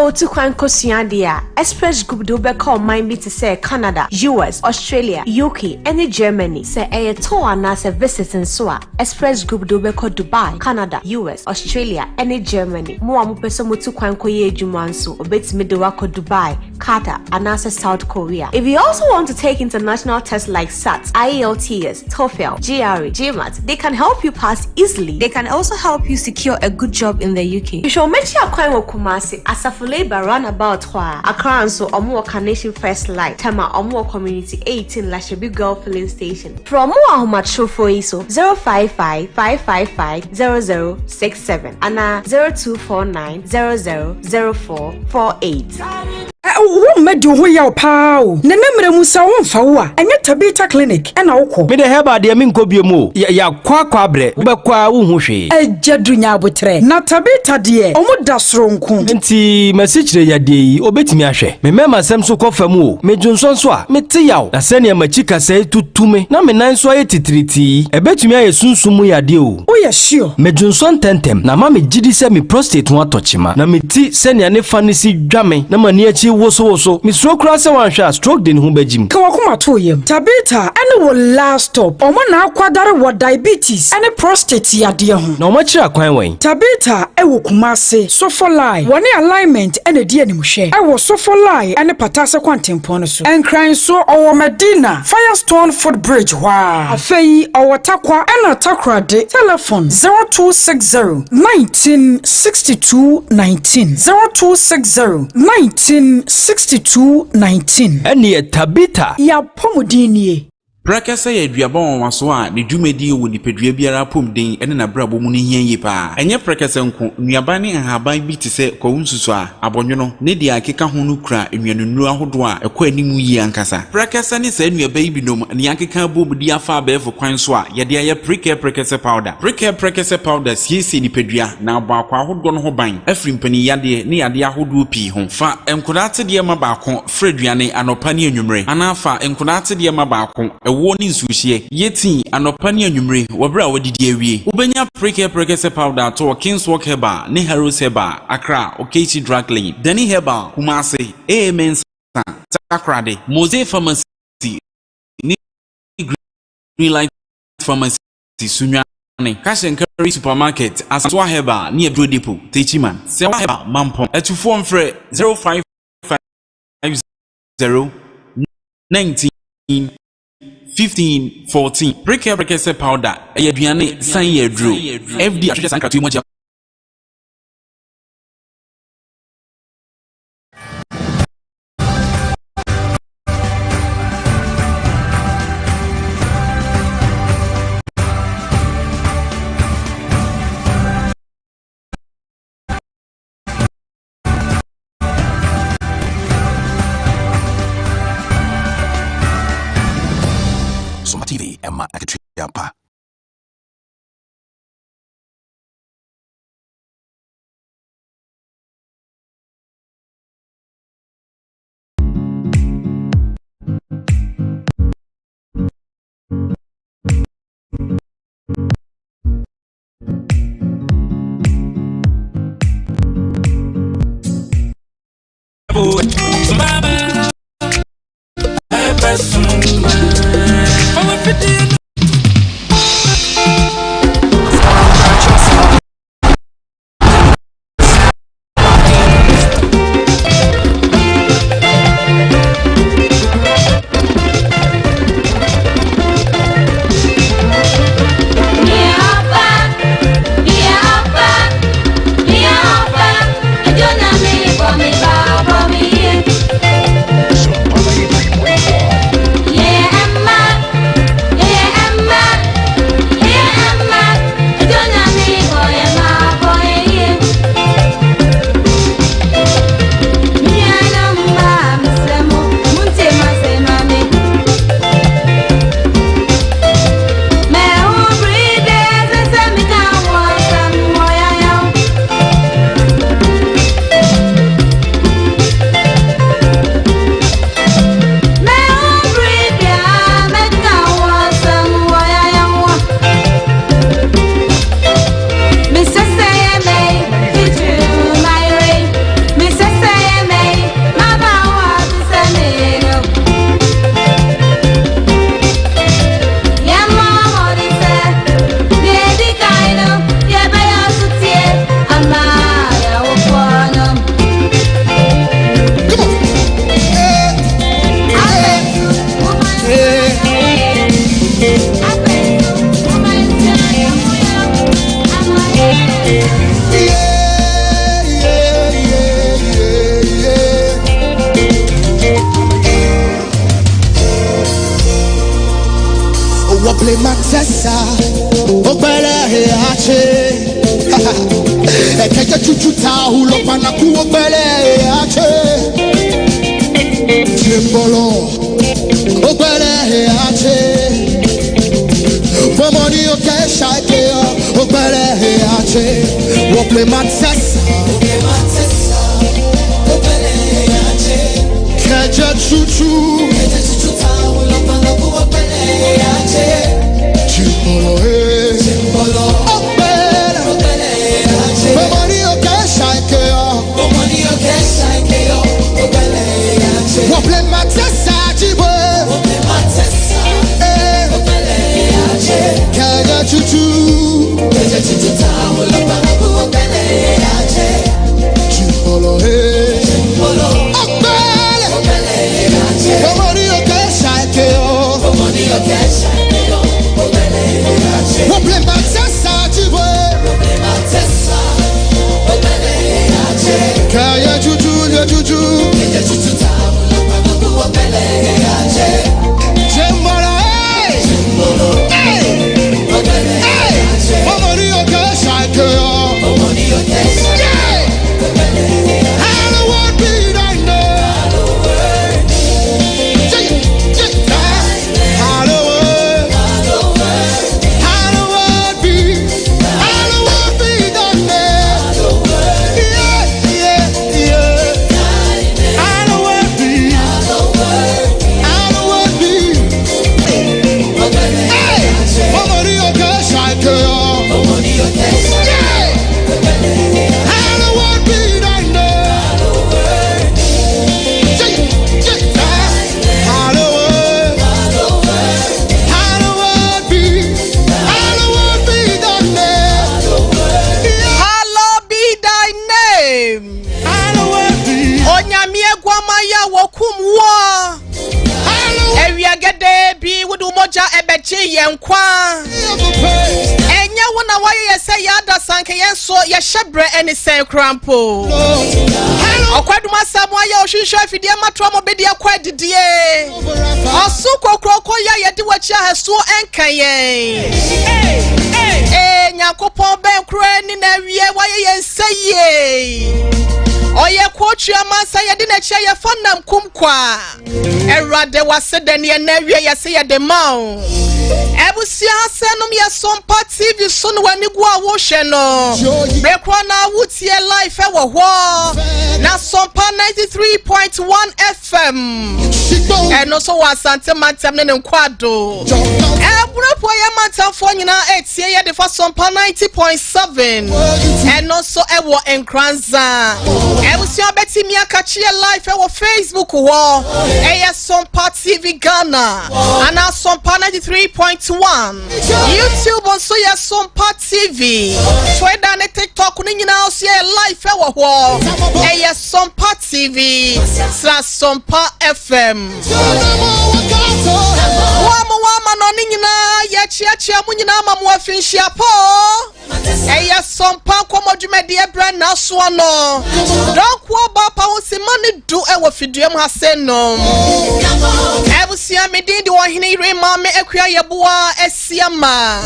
wotu kwan kɔsua adeɛ a, Express Group de wobɛka ɔman bi te sɛ Canada, US, Australia, UK ne Germany. Sɛ ɛyɛ tour anaasɛ visit nso a, Express Group de wobɛkɔ Dubai, Canada, US, Australia ne Germany. Mo a mopɛ sɛ motu kwan kɔyɛ adwuma nso, obetumi de wakɔ Dubai, Qatar anaasɛ South Korea. If you also want to take international tests like SAT, IELTS, TOEFL, GRE, GMAT, they can help you pass easily. They can also help you secure a good job in the UK. Hwehwɛ wɔn akyi akwan wɔ Kumasi, Asafo Labour roundabout hɔ a, Accra nso ɔmo wɔ Carnation First Light, Tema ɔmo wɔ Community 18 Lashibi Girl Filling Station. Frɛ ɔmo wɔ ahomatrofoɔ yi so 055 555 0067 anaa 0249 000448. Wo mmɛdi wo ho yaw paa o, na ne mmerɛ mu sɛ womfa wo a, ɛnyɛ Tabita Clinic ɛna wokɔ. Mede herbal deɛ, menkɔ bio mu o. Yɛakɔ akɔ abrɛ, wobɛkɔ a wonhu hwee. Agya du nya abotrɛ na Tabita deɛ, ɔmo da soronko. Nti masikyerɛ yadeɛ yi, obɛtumi ahwɛ me mɛma asɛm so kɔ fam o. Medwonsɔ nso a, mete yaw, na sɛnea makyi kasɛe tutu me na me nan nso ayɛ titiritii, ɛbɛtumi ayɛ sunsum mu yadeɛ o. Woyɛ sure? Medwonsɔ ntɛmntɛm na ma megye di sɛ me prostate ho atɔ kyema, na meti sɛnea ne fa no si dwa me na m'ani akyi wosowoso. Mesuro koraa sɛ wanhwɛ a, stroke de ne ho bɛgyim. Ka wakoma to yam. Tabita ɛne wɔ last stop. Ɔmo na akwadare wɔ diabetes ɛne prostate yadeɛ ho. Na ɔmakyerɛ akwan wɛn? Tabita ɛwɔ Kumase, Sofoline, wɔne Alignment ɛna di animhwɛ ɛwɔ Sofoline ɛne Patase kwantempɔn no so. Nkran so, ɔwɔ Medina Firestone Footbridge hɔ a. Afei ɔwɔ Takwa ɛna Takorade. Telephone 0260 19 62 19, 0260 19 62 19. Ɛneɛ Tabita. Yɛapɔmuden nie. Prɛkɛsɛ yɛ aduaba nwanwaso a ne dwumadie wɔ nipadua biara apɔmuden ne n'abrabɔ mu no hia yie paa. Ɛnyɛ prɛkɛsɛ nko, nnuaba ne nhaban bi te sɛ kwawu nsusu a abɔnwono ne deɛ akeka ho no kura nnuanennuro ahodoɔ a ɛkɔ anim yie ankasa. Prɛkɛsɛ ne saa nnuaba yi binom ne akeka abom de afa abɛɛfo kwan so a yɛde ayɛ Prekɛ Prɛkɛsɛ Powder. Prekɛ Prɛkɛsɛ Powder siesie nipadua na abɔ akɔ ahodoɔ no ho ban afiri mpaninyadeɛ ne yadeɛ ahodoɔ pii ho. Fa nkodaa tedeɛ ma baako frɛ aduane anɔpa ne anwummerɛ, anaa fa nkodaa tedeɛ ma baako ɛwoɔ ne nsuohyeɛ yɛ tea anɔpa ne anwummere wɔ berɛ a wɔadidi awie. Wobɛnya Prekɛ Prɛkɛsɛ Powder atɔ wɔ Kingswalk Herbal ne Harrows Herbal, Accra, Okaishie Drug Lane, Dani Herbal, Kumase, AA Mensa, Takoradi, Mose Pharmacy ne Greenlight Pharmacy, Sunyani, Cash and Carry Supermarket, Asantoa Herbal ne Aduro Depot, Techiman, Sɛwa Herbal, Mampɔn. Atufoɔ mfrɛ 0550 19 15 14. Prekɛ Prɛkɛsɛ Powder ɛyɛ aduane san yɛ aduro. FDA ahwehwɛ saa nkratoɔ yi mu akyia. Soma TV ɛma akatua pa. Matessa, Ogbele Ache, Ekeje Chuchu Tahu Lopanaku Ogbele Ache, Chimbolo, Ogbele Ache, Pomoni Okesha Keo, Ogbele Ache, Wople Matessa, Keje Chuchu, Chimbolo, eh. Ogbele, Pomoni Okesha Keo, Wople Matessa Jibo, eh. Keje Chuchu, Chimbolo, eh. Ogbele, Pomoni Okesha Keo, Wople Matessa Jibo, Keje Chuchu, Chuchu, Chimbolo, eh. Hey! Hey! Pomoni Okesha Keo, Yeah! Hallowed be thy name. Yeah, yeah. Hallowed, hallowed be thy name. Yeah, yeah, yeah. Hallowed be, hallowed be. Hey! Pomoni Okesha Keo. Yeah! Hallowed be thy name. Yeah, yeah. Hallowed, hallowed be thy name. Yeah. Hallowed be thy name. Hallowed be, Onyame aguama yɛ wɔkum wɔ. hallowed Awiagede bi wode wo mogya ɛbɛgye yɛn kwa. be praised. Ɛnyɛ wo na woayɛ yɛ sɛ yɛada sanka yɛn so yɛhyɛ berɛ ɛne sɛn kora mpo. Hallowed Ɔkwadum asɛm ayɛ ɔhwehwɛ afidie matoa mo bɛdi akɔ adidie. Ɔso kokoroko yɛ a yɛde w'akyi ahɛsoɔ ɛnka yɛn. Ee Nyankopɔn bɛn koraa ni na awie wayɛ yɛn nsa yie. Ɔyɛ kɔɔtua mansa yɛde n'akyi a yɛfa nam kum kwa. Awurade wase dɛ ne yɛn awie yɛsɛ yɛde ma wo. Abusua asɛnom yɛ Sompa TV so no w'ani gu a wohwɛ no. Bere korɔ na wotie live ɛwɔ hɔ. Na Sompa 93.1 FM. Ɛno nso wɔ Asante mantam ne ne nkwado. Ɛburofoɔ yɛ mantamfoɔ nyinaa ɛtie yɛde fa Sompa 90.7. Ɛno nso ɛwɔ Nkranza. Abusua bɛtumi akakyeɛ live ɛwɔ Facebook hɔ. Ɛyɛ Sompa TV Ghana anaa Sompa 93.1. YouTube nso yɛ Sompa TV. Twitter ne TikTok ne nyinaa nso yɛ live ɛwɔ hɔ. Ɛyɛ Sompa TV sra Sompa FM. Wɔn a mo ama no ne nyinaa yɛkyeakyea mo nyinaa ma mo afinhyia pa o. Ɛyɛ Sɔmpa nkɔmmɔ dwumadie berɛ nasoɔ no. Dɔnkoɔ ba pa ho sima ne du ɛwɔ fidua mu ha se no. Abusua me din de ɔhene yere Maame Akua Yɛboa asia ma.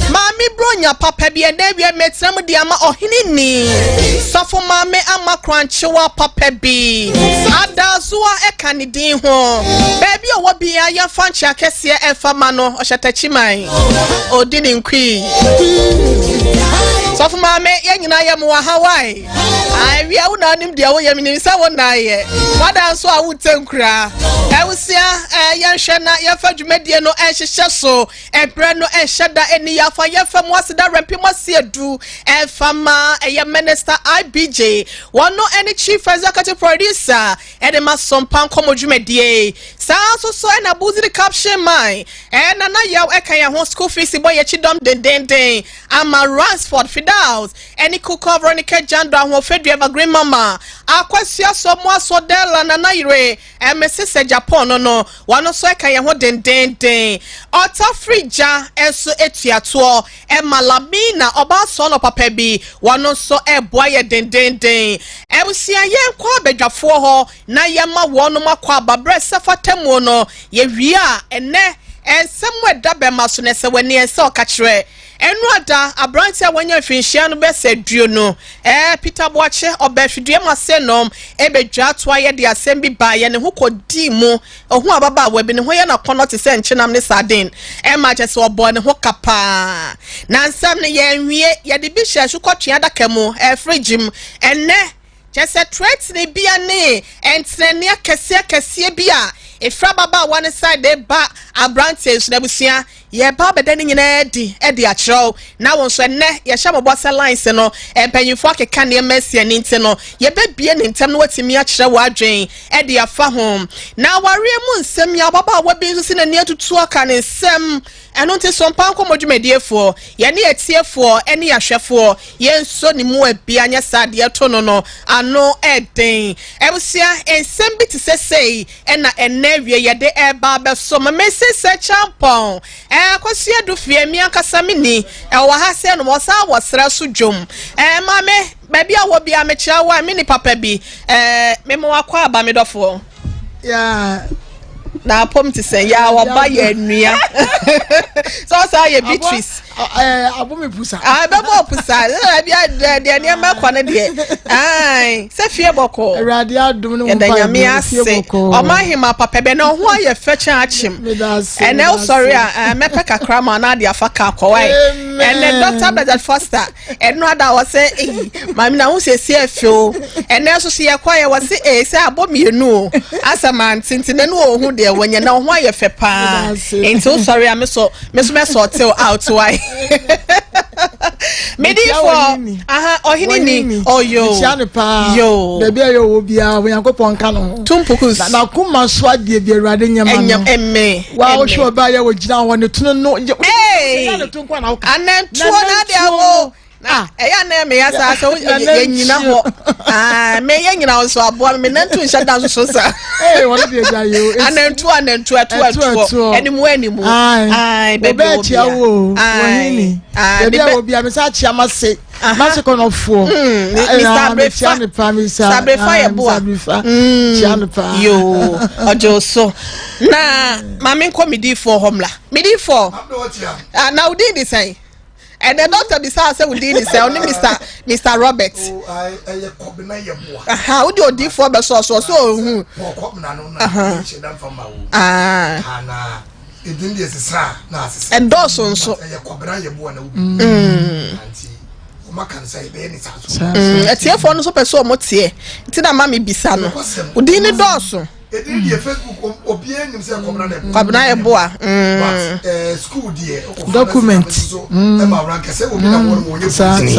Maame Bronya papa bi ɛnɛ awie mɛtena mu de ama ɔhene ni. Sɔfo Maame Ama Krankyewa papa bi. Adazoa ɛka ne din ho. Baabi a ɔwɔ bia yɛmfa nkyea kɛseɛ ɛmfa ma no ɔhyɛ takyiman. Ɔdi ne nkui. Sɔfo Maame yɛn nyinaa yɛ mo wɔ Hawaii. Awia wo na anim deɛ woyɛ menim sɛ wo na yɛ. Wada nso a wote nkura. Awusia yɛnhwɛ na yɛmfa dwumadie no ɛnhyehyɛ so. Ɛberɛ no ɛnhyɛ da ɛni yɛafa yɛmfa mu aseda rɛmpe mu ase adu ɛmfa ma ɛyɛ Minister IBJ. Wɔn no ɛne Chief Executive Producer ɛde ma Sɔmpa nkɔmmɔ dwumadie. Saa nso so ɛna Buziri Caption Man ɛna na yaw ɛka yɛn ho school fees bɔ yɛkyi dɔm dendenden ama Ransford Fidals ɛne Kuka Veronica Jando ahoɔfɛdua Evergreen Mama Akwasua so mo asɔ Dela Nana Yere ɛmɛsi sɛ Japan no wɔn nso ɛka yɛn ho dendenden. Ɔta Frigya ɛnso etuatoɔ ɛma Lamina ɔbaa sɔɔ no papa bi wɔn nso ɛboa yɛ dendenden. Ɛbusua yɛn kɔ abadwafoɔ hɔ na yɛma wɔn akɔ ababrɛ sɛ fata mu no yɛwie a ɛnɛ. Nsɛm a ɛda bɛmma so no, ɛsɛ w'ani, ɛsɛ ɔka kyerɛ. Ɛno ada, aberante a wanya mfinhyia no bɛsɛ 20, ɛɛ, Peter Boakye, ɔbaa afidua mu ase nom, ɛbɛdwa toa yɛ de asɛm bi baeɛ, ne ho kɔdii mu. Ɔhuu ababaawa bi, ne ho yɛ no akɔnnɔ te sɛ nkyenam ne sardine, ɛma kyerɛ sɛ ɔbɔɔ ne ho ka paa. Na nsɛm no, yɛanwie, yɛde bi hyɛɛ asukɔtweaa adaka mu, ɛɛ, fridge mu. Ɛnnɛ, Kyerɛ sɛ trɛtene bi a ne ntenani akɛseɛ akɛseɛ bi a ɛfiri ababaawa no side de ba aberanteɛ yi so. N'abusua, yɛreba abɛda ne nyinaa adi de akyerɛ wo. Na wo nso ɛnnɛ yɛhyɛ mo bɔ sɛ lines no mpanyinfoɔ akeka nneɛma asi ani nti no, yɛbɛbie ne ntɛm na watumi akyerɛ w'adwen de afa ho. Na awareɛ mu nsɛm yi, ababaawa bi nso si n'ani atutu aka ne nsɛm. Ɛno nti Sompa Nkɔmmɔ dwumadiefoɔ, yɛne atiefoɔ ne ahwɛfoɔ, yɛnsɔ ne mu abi, anyɛ saa deɛ ɛto no no ano ɛden. Abusua, nsɛm bi te sɛ sei ɛna ɛnnɛ awie yɛde ɛreba abɛso mo. Mese sɛ Kyampɔn, ɛɛ Akosua Dufie, me ankasa me ni, ɛwɔ ha sɛ nom, ɔsan wɔ serɛ so dwom. Ɛɛ maame, baabi a wɔ biara mekyerɛ wo a, me ni papa bi, ɛɛ mema wakɔ aba me dɔfoɔ. Yeah. Na apom te sɛ ya ɔba yɛ nua. Sɛ ɔsan yɛ Beatrice. Abo mi pusa. Ah, bɛbɔ pusa. Ɛbi deɛ nneɛma kɔ no deɛ. Ayi, sɛ fie bɔkɔ. Awurade adum ne ho pa Yɛda fie bɔkɔ. Ɔma ahema papa bɛ na ɔho ayɛ fɛ kyɛn akyem. Ɛnɛ wosɔre a mɛpɛ kakra ma na ade afa ka akɔ wae. Ɛnɛ Dr. Bernard Foster. Ɛno ada wɔ sɛ eyi maame na ho siesie efe o. Ɛnɛ nso so yɛkɔ yɛ wɔ se ee sɛ abɔ mmienu o. Asɛ maa ntente na ɛno ɔho deɛ wɔnyɛ na ɔho ayɛ fɛ paa. Nti wosɔre a me so me so mɛsɔ tew out wae. Medi fɔ aha ɔhene ni ɔyo. Mekyia no paa. Yo. Baabi a yɛ wɔ biara Onyankopɔn nka no ho. Tumpukus. Na n'akoma so adeɛ bi Awurade nyɛ ma no. Ɛnyɛ ɛmɛ. Wa wohwɛ ɔbaa yɛ wɔ gyina hɔ ne tunu no. Ee. Anantuo na de awo. Na ɛyɛ anan meyɛ saa sɛ yɛnyina hɔ. Meyɛ nyina hɔ nso aboa me nantu nhyɛ da nso so saa. Anantuo anantuo ɛto ɛtoɔ animu animu. Baabi a kyia wo wɔhini. Baabi a wɔ bia mesa akyia ma se. Mase kɔnɔfoɔ. Mr. Abrefa. Mr. Abrefa yɛ boa. Kyia no paa. Yoo ɔgye so. Na maame nkɔ mediifoɔ hɔ mmla. Mediifoɔ. Ah, na wo din de sɛn? Ɛnɛ dɔkta bisaa sɛ wo din de sɛn, ɔne Mr. Mr. Robert. Aha, wode odiifoɔ bɛsɔɔ so, ɔsɛ ɔhu. Ah. Ɛdɔɔso nso. Atiefoɔ no nso pɛ sɛ ɔmo teɛ, nti na ma me bisa no. Wo din ne dɔɔso. Edin deɛ Facebook obiara nim sɛ Kwabena na ɛboa. Kwabena ɛboa. Mm. But eh, school deɛ. Document. Mm. Ɛma awura nkɛsɛ obi na wɔn wɔn nyɛ police ni.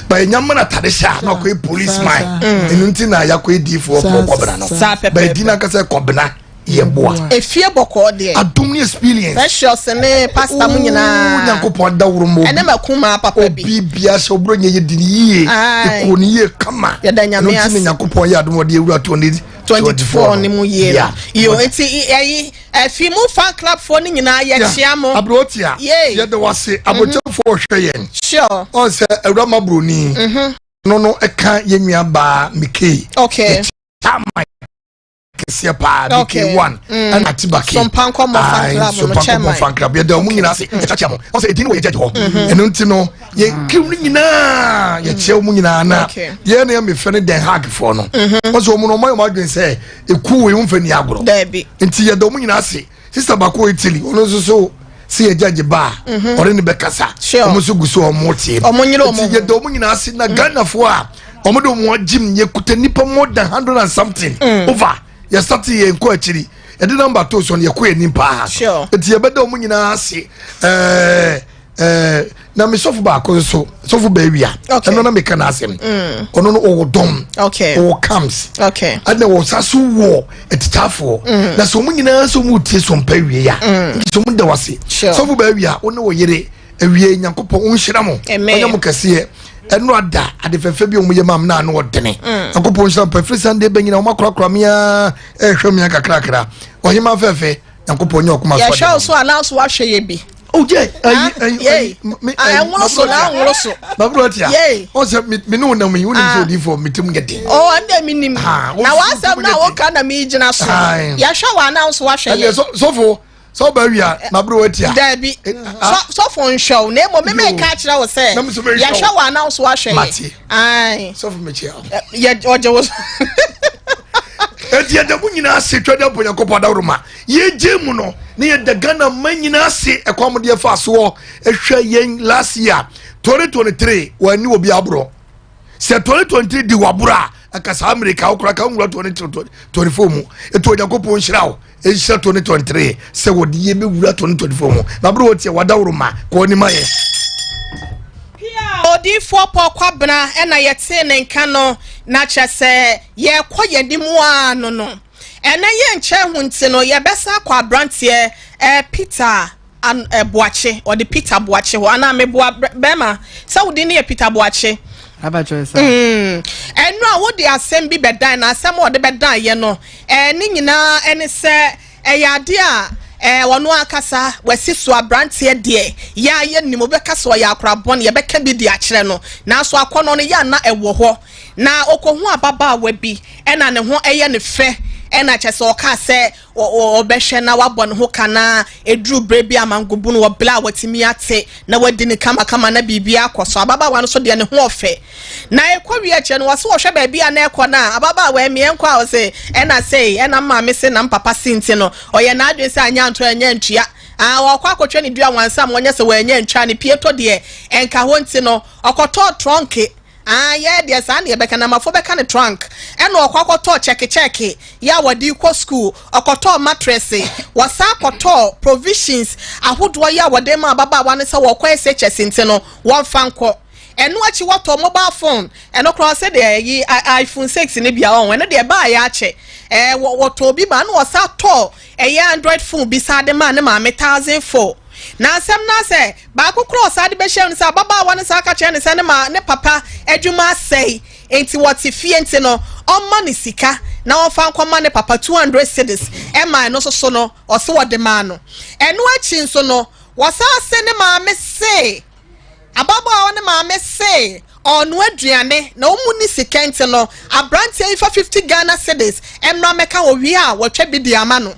But enya mana tade hyɛ a na ɔkɔ yɛ police man. Ɛnu nti na yakɔ yɛ diifoɔ kɔ Kwabena no. But edin ankasa Kwabena yɛ boa. Efie bɔkɔɔ deɛ. Adum ni experience. Precious ne pastor mu nyinaa. Nyankopɔn dawuro mu. Ɛne ma kuma papa bi. Obi bia sɛ oburo nyɛ yɛ di ni yie. Ekuo ni yie kama. Yɛda nyame ase. Ɛnu ti na Nyankopɔn yɛ adum ɔde ewura to ne. 24 ne mu yie no yo nti ɛyi ɛfi mu fan club foɔ no nyinaa yɛkyia mo aburotia yɛde wase abotɛfoɔ hwɛ yɛn sure ɔn sɛ awura ma buroni mhm. no no ɛka yɛn nua baa mikei okay chairman kɛseɛ paa bk one mm. ɛna atibake sompankɔ mɔ fan club no chairman fan club yɛda ɔmo nyinaa ase yɛkyakyia mo ɔsɛ edin wɔ yɛ gyɛgye hɔ mhm. ɛno nti no yɛ kiw no nyinaa yɛkyerɛ wɔn nyinaa na yɛn na yɛmefɛ no den hag foɔ no mhm. wɔn sɛ wɔn no wɔn ayɛ wɔn adwene sɛ eku wɔ wɔn fɛ ni agorɔ nti yɛda wɔn nyinaa ase sista baako wɔ Italy ɔno nso so sɛ yɛ gyagye ba a mhm. ɔne ne bɛkasa wɔn nso gu so wɔn tie nti yɛda wɔn nyinaa ase na mm. Ghanafoɔ a wɔn de wɔn agyim yɛkuta nipa more than hundred and something mm. over yɛsate yɛn kɔ akyiri yɛde namba to so no yɛkɔ yɛn nim paa nti yɛbɛda wɔn nyinaa ase ɛɛ. Eh, na me sɔfo baako nso sɔfo baawia ɛno na meka n'asɛm mm. ɔno no ɔwɔ dɔm ɔwɔ camps ɛna wɔ sa so wɔ atikyafoɔ mm. na sɛ ɔmo nyinaa sɛ ɔmo tie sɔmpa awie a mm. nti sɛ ɔmo da wase sɔfo baawia wo ne wo yere awie nyankopɔn ɔnhyira mo ɔnyɛ mo kɛseɛ ɛno ada ade fɛfɛ bi a wɔyɛ maa mi na ano ɔdene nyankopɔn nhyira mo pɛ firi sunday bɛnyina wɔn akorakora mi a ɛhwɛ mi akakrakra ɔhema fɛfɛ nyankopɔn nyɛ ɔkoma so ade yɛhwɛ wo so anaa so wahwɛ yɛ bi Oh yeah, ayi ayi ayi me ayi. Ɛnworo so na ɛnworo so. Baburo tia. Ɔsɛ mi mi ne wo nam yi wo nim sɛ odi fɔ mi ti mu nyɛ den. Oh ɛnna mi nim. Na w'asɛm na woka na mi gyina so. Yɛhwɛ wɔ anaa so wahwɛ yɛ. Ɛnna sɔfo. Sɛ ɔba awia na bere watia. Dabi. Eh, ah. Sɔfo nhwɛ wo na mmom meme ka kyerɛ wo sɛ yɛhwɛ wɔ anaa so ahwɛ yɛ. Ae. Sɔfo mekyia wo. Yɛ ɔgye wo so. Eti yɛda mu nyinaa ase twɛ dɛ mpo Nyankopɔn adaworoma. Yɛgye mu no na yɛda Ghana ma nyinaa ase ɛkwan mo deɛ fa soɔ ɛhwɛ yɛn last year 2023 wɔani obi aborɔ. Sɛ 2023 di waboro a ɛka saa mmirika wokora ka nwura 2024 mu. Eti Onyankopɔn nhyira wo. Nhyira 2023 sɛ wɔde yɛ bɛwura 2024 mu na bere wɔteɛ wadaworo ma kɔɔ anim ayɛ. Pia odiyifoɔ Paul Kwabena na yɛtee ne nka no, na kyerɛ sɛ yɛrekɔ yɛn anim ara no no. Ɛnɛ yɛnkyɛ ho nti no, yɛbɛsan akɔ aberanteɛ eh, Peter An eh, Boakye, ɔde Peter Boakye hɔ anaa meboa bɛrima sɛ wo din no yɛ Peter Boakye. Abakyerɛ sa. Mm. Ɛno a wode asɛm bi bɛdan na asɛm a ɔde bɛdan yɛ no ɛɛ ne nyinaa ɛne sɛ ɛyɛ adeɛ a ɛɛ ɔno ankasa wasi so aberanteɛ deɛ yɛ a yɛnim wobɛka sɛ ɔyɛ akora bɔne yɛbɛka bi de akyerɛ no nanso akɔnnɔ no yɛ ana ɛwɔ hɔ na ɔkɔhu ababaawa bi ɛna ne ho ɛyɛ ne fɛ ɛna kyɛ sɛ ɔkaa sɛ Ɔbɛhwɛ na wabɔ ne ho ka na ɛduru berɛ bi a mangobu no wɔ berɛ a watumi ate na wadi no kamakama na biribiara akɔ so. Ababaawa no nso deɛ ne ho ɔfɛ. Na ɛkɔ wie akyire no wɔse wɔhwɛ baabi a na ɛkɔ no a ababaawa ɛmeɛ nkɔ a ɔse ɛna sei ɛna maame se na mpapa se nti no ɔyɛ n'adwene sɛ anyɛ anto ɛnyɛ ntua. Ah, ɔkɔ akɔtwa ne dua wansa ma ɔnyɛ sɛ wɔanya ntwa ne pie tɔ deɛ ɛnka hɔ nti no ɔkɔtɔɔ trɔnke. Ah yɛ deɛ saa na yɛbɛka na amafo bɛka no trunk ɛna ɔkɔ akɔtɔɔ kyɛkekyɛke yɛ a wɔde kɔ school ɔkɔtɔɔ mattress wɔsan kɔtɔɔ provisions ahodoɔ yɛ a wɔde ma ababaawa no sɛ wɔkɔ SHS nti no wɔmfa nkɔ ɛno akyi wɔtɔ mobile phone ɛno koraa sɛ deɛ ɛyi iPhone 6 no bia ɔn ɛno deɛ ɛbaa yɛ akyɛ ɛɛ wɔtɔɔ bi ma ɛna wɔsan tɔɔ ɛyɛ android phone bi saa de maa ne maame 1004 na asɛm no asɛ Baako koraa a ɔsan de bɛhyɛɛ no sɛ ababaawa no san ka kyerɛɛ no sɛ ne maa ne papa adwuma asɛe nti wɔte fie nti no ɔmma no sika na ɔmfa nkɔma ne papa 200 cedis ɛma ɛno nso so no ɔse wɔde maa no. Ɛno akyi nso no wɔsan se ne maame se ababaawa no maame se ɔrenoa aduane na wɔn ni sika nti no aberanteɛ yi fa 50 Ghana cedis mmra mmɛka owie a wɔatwa bi de ama no.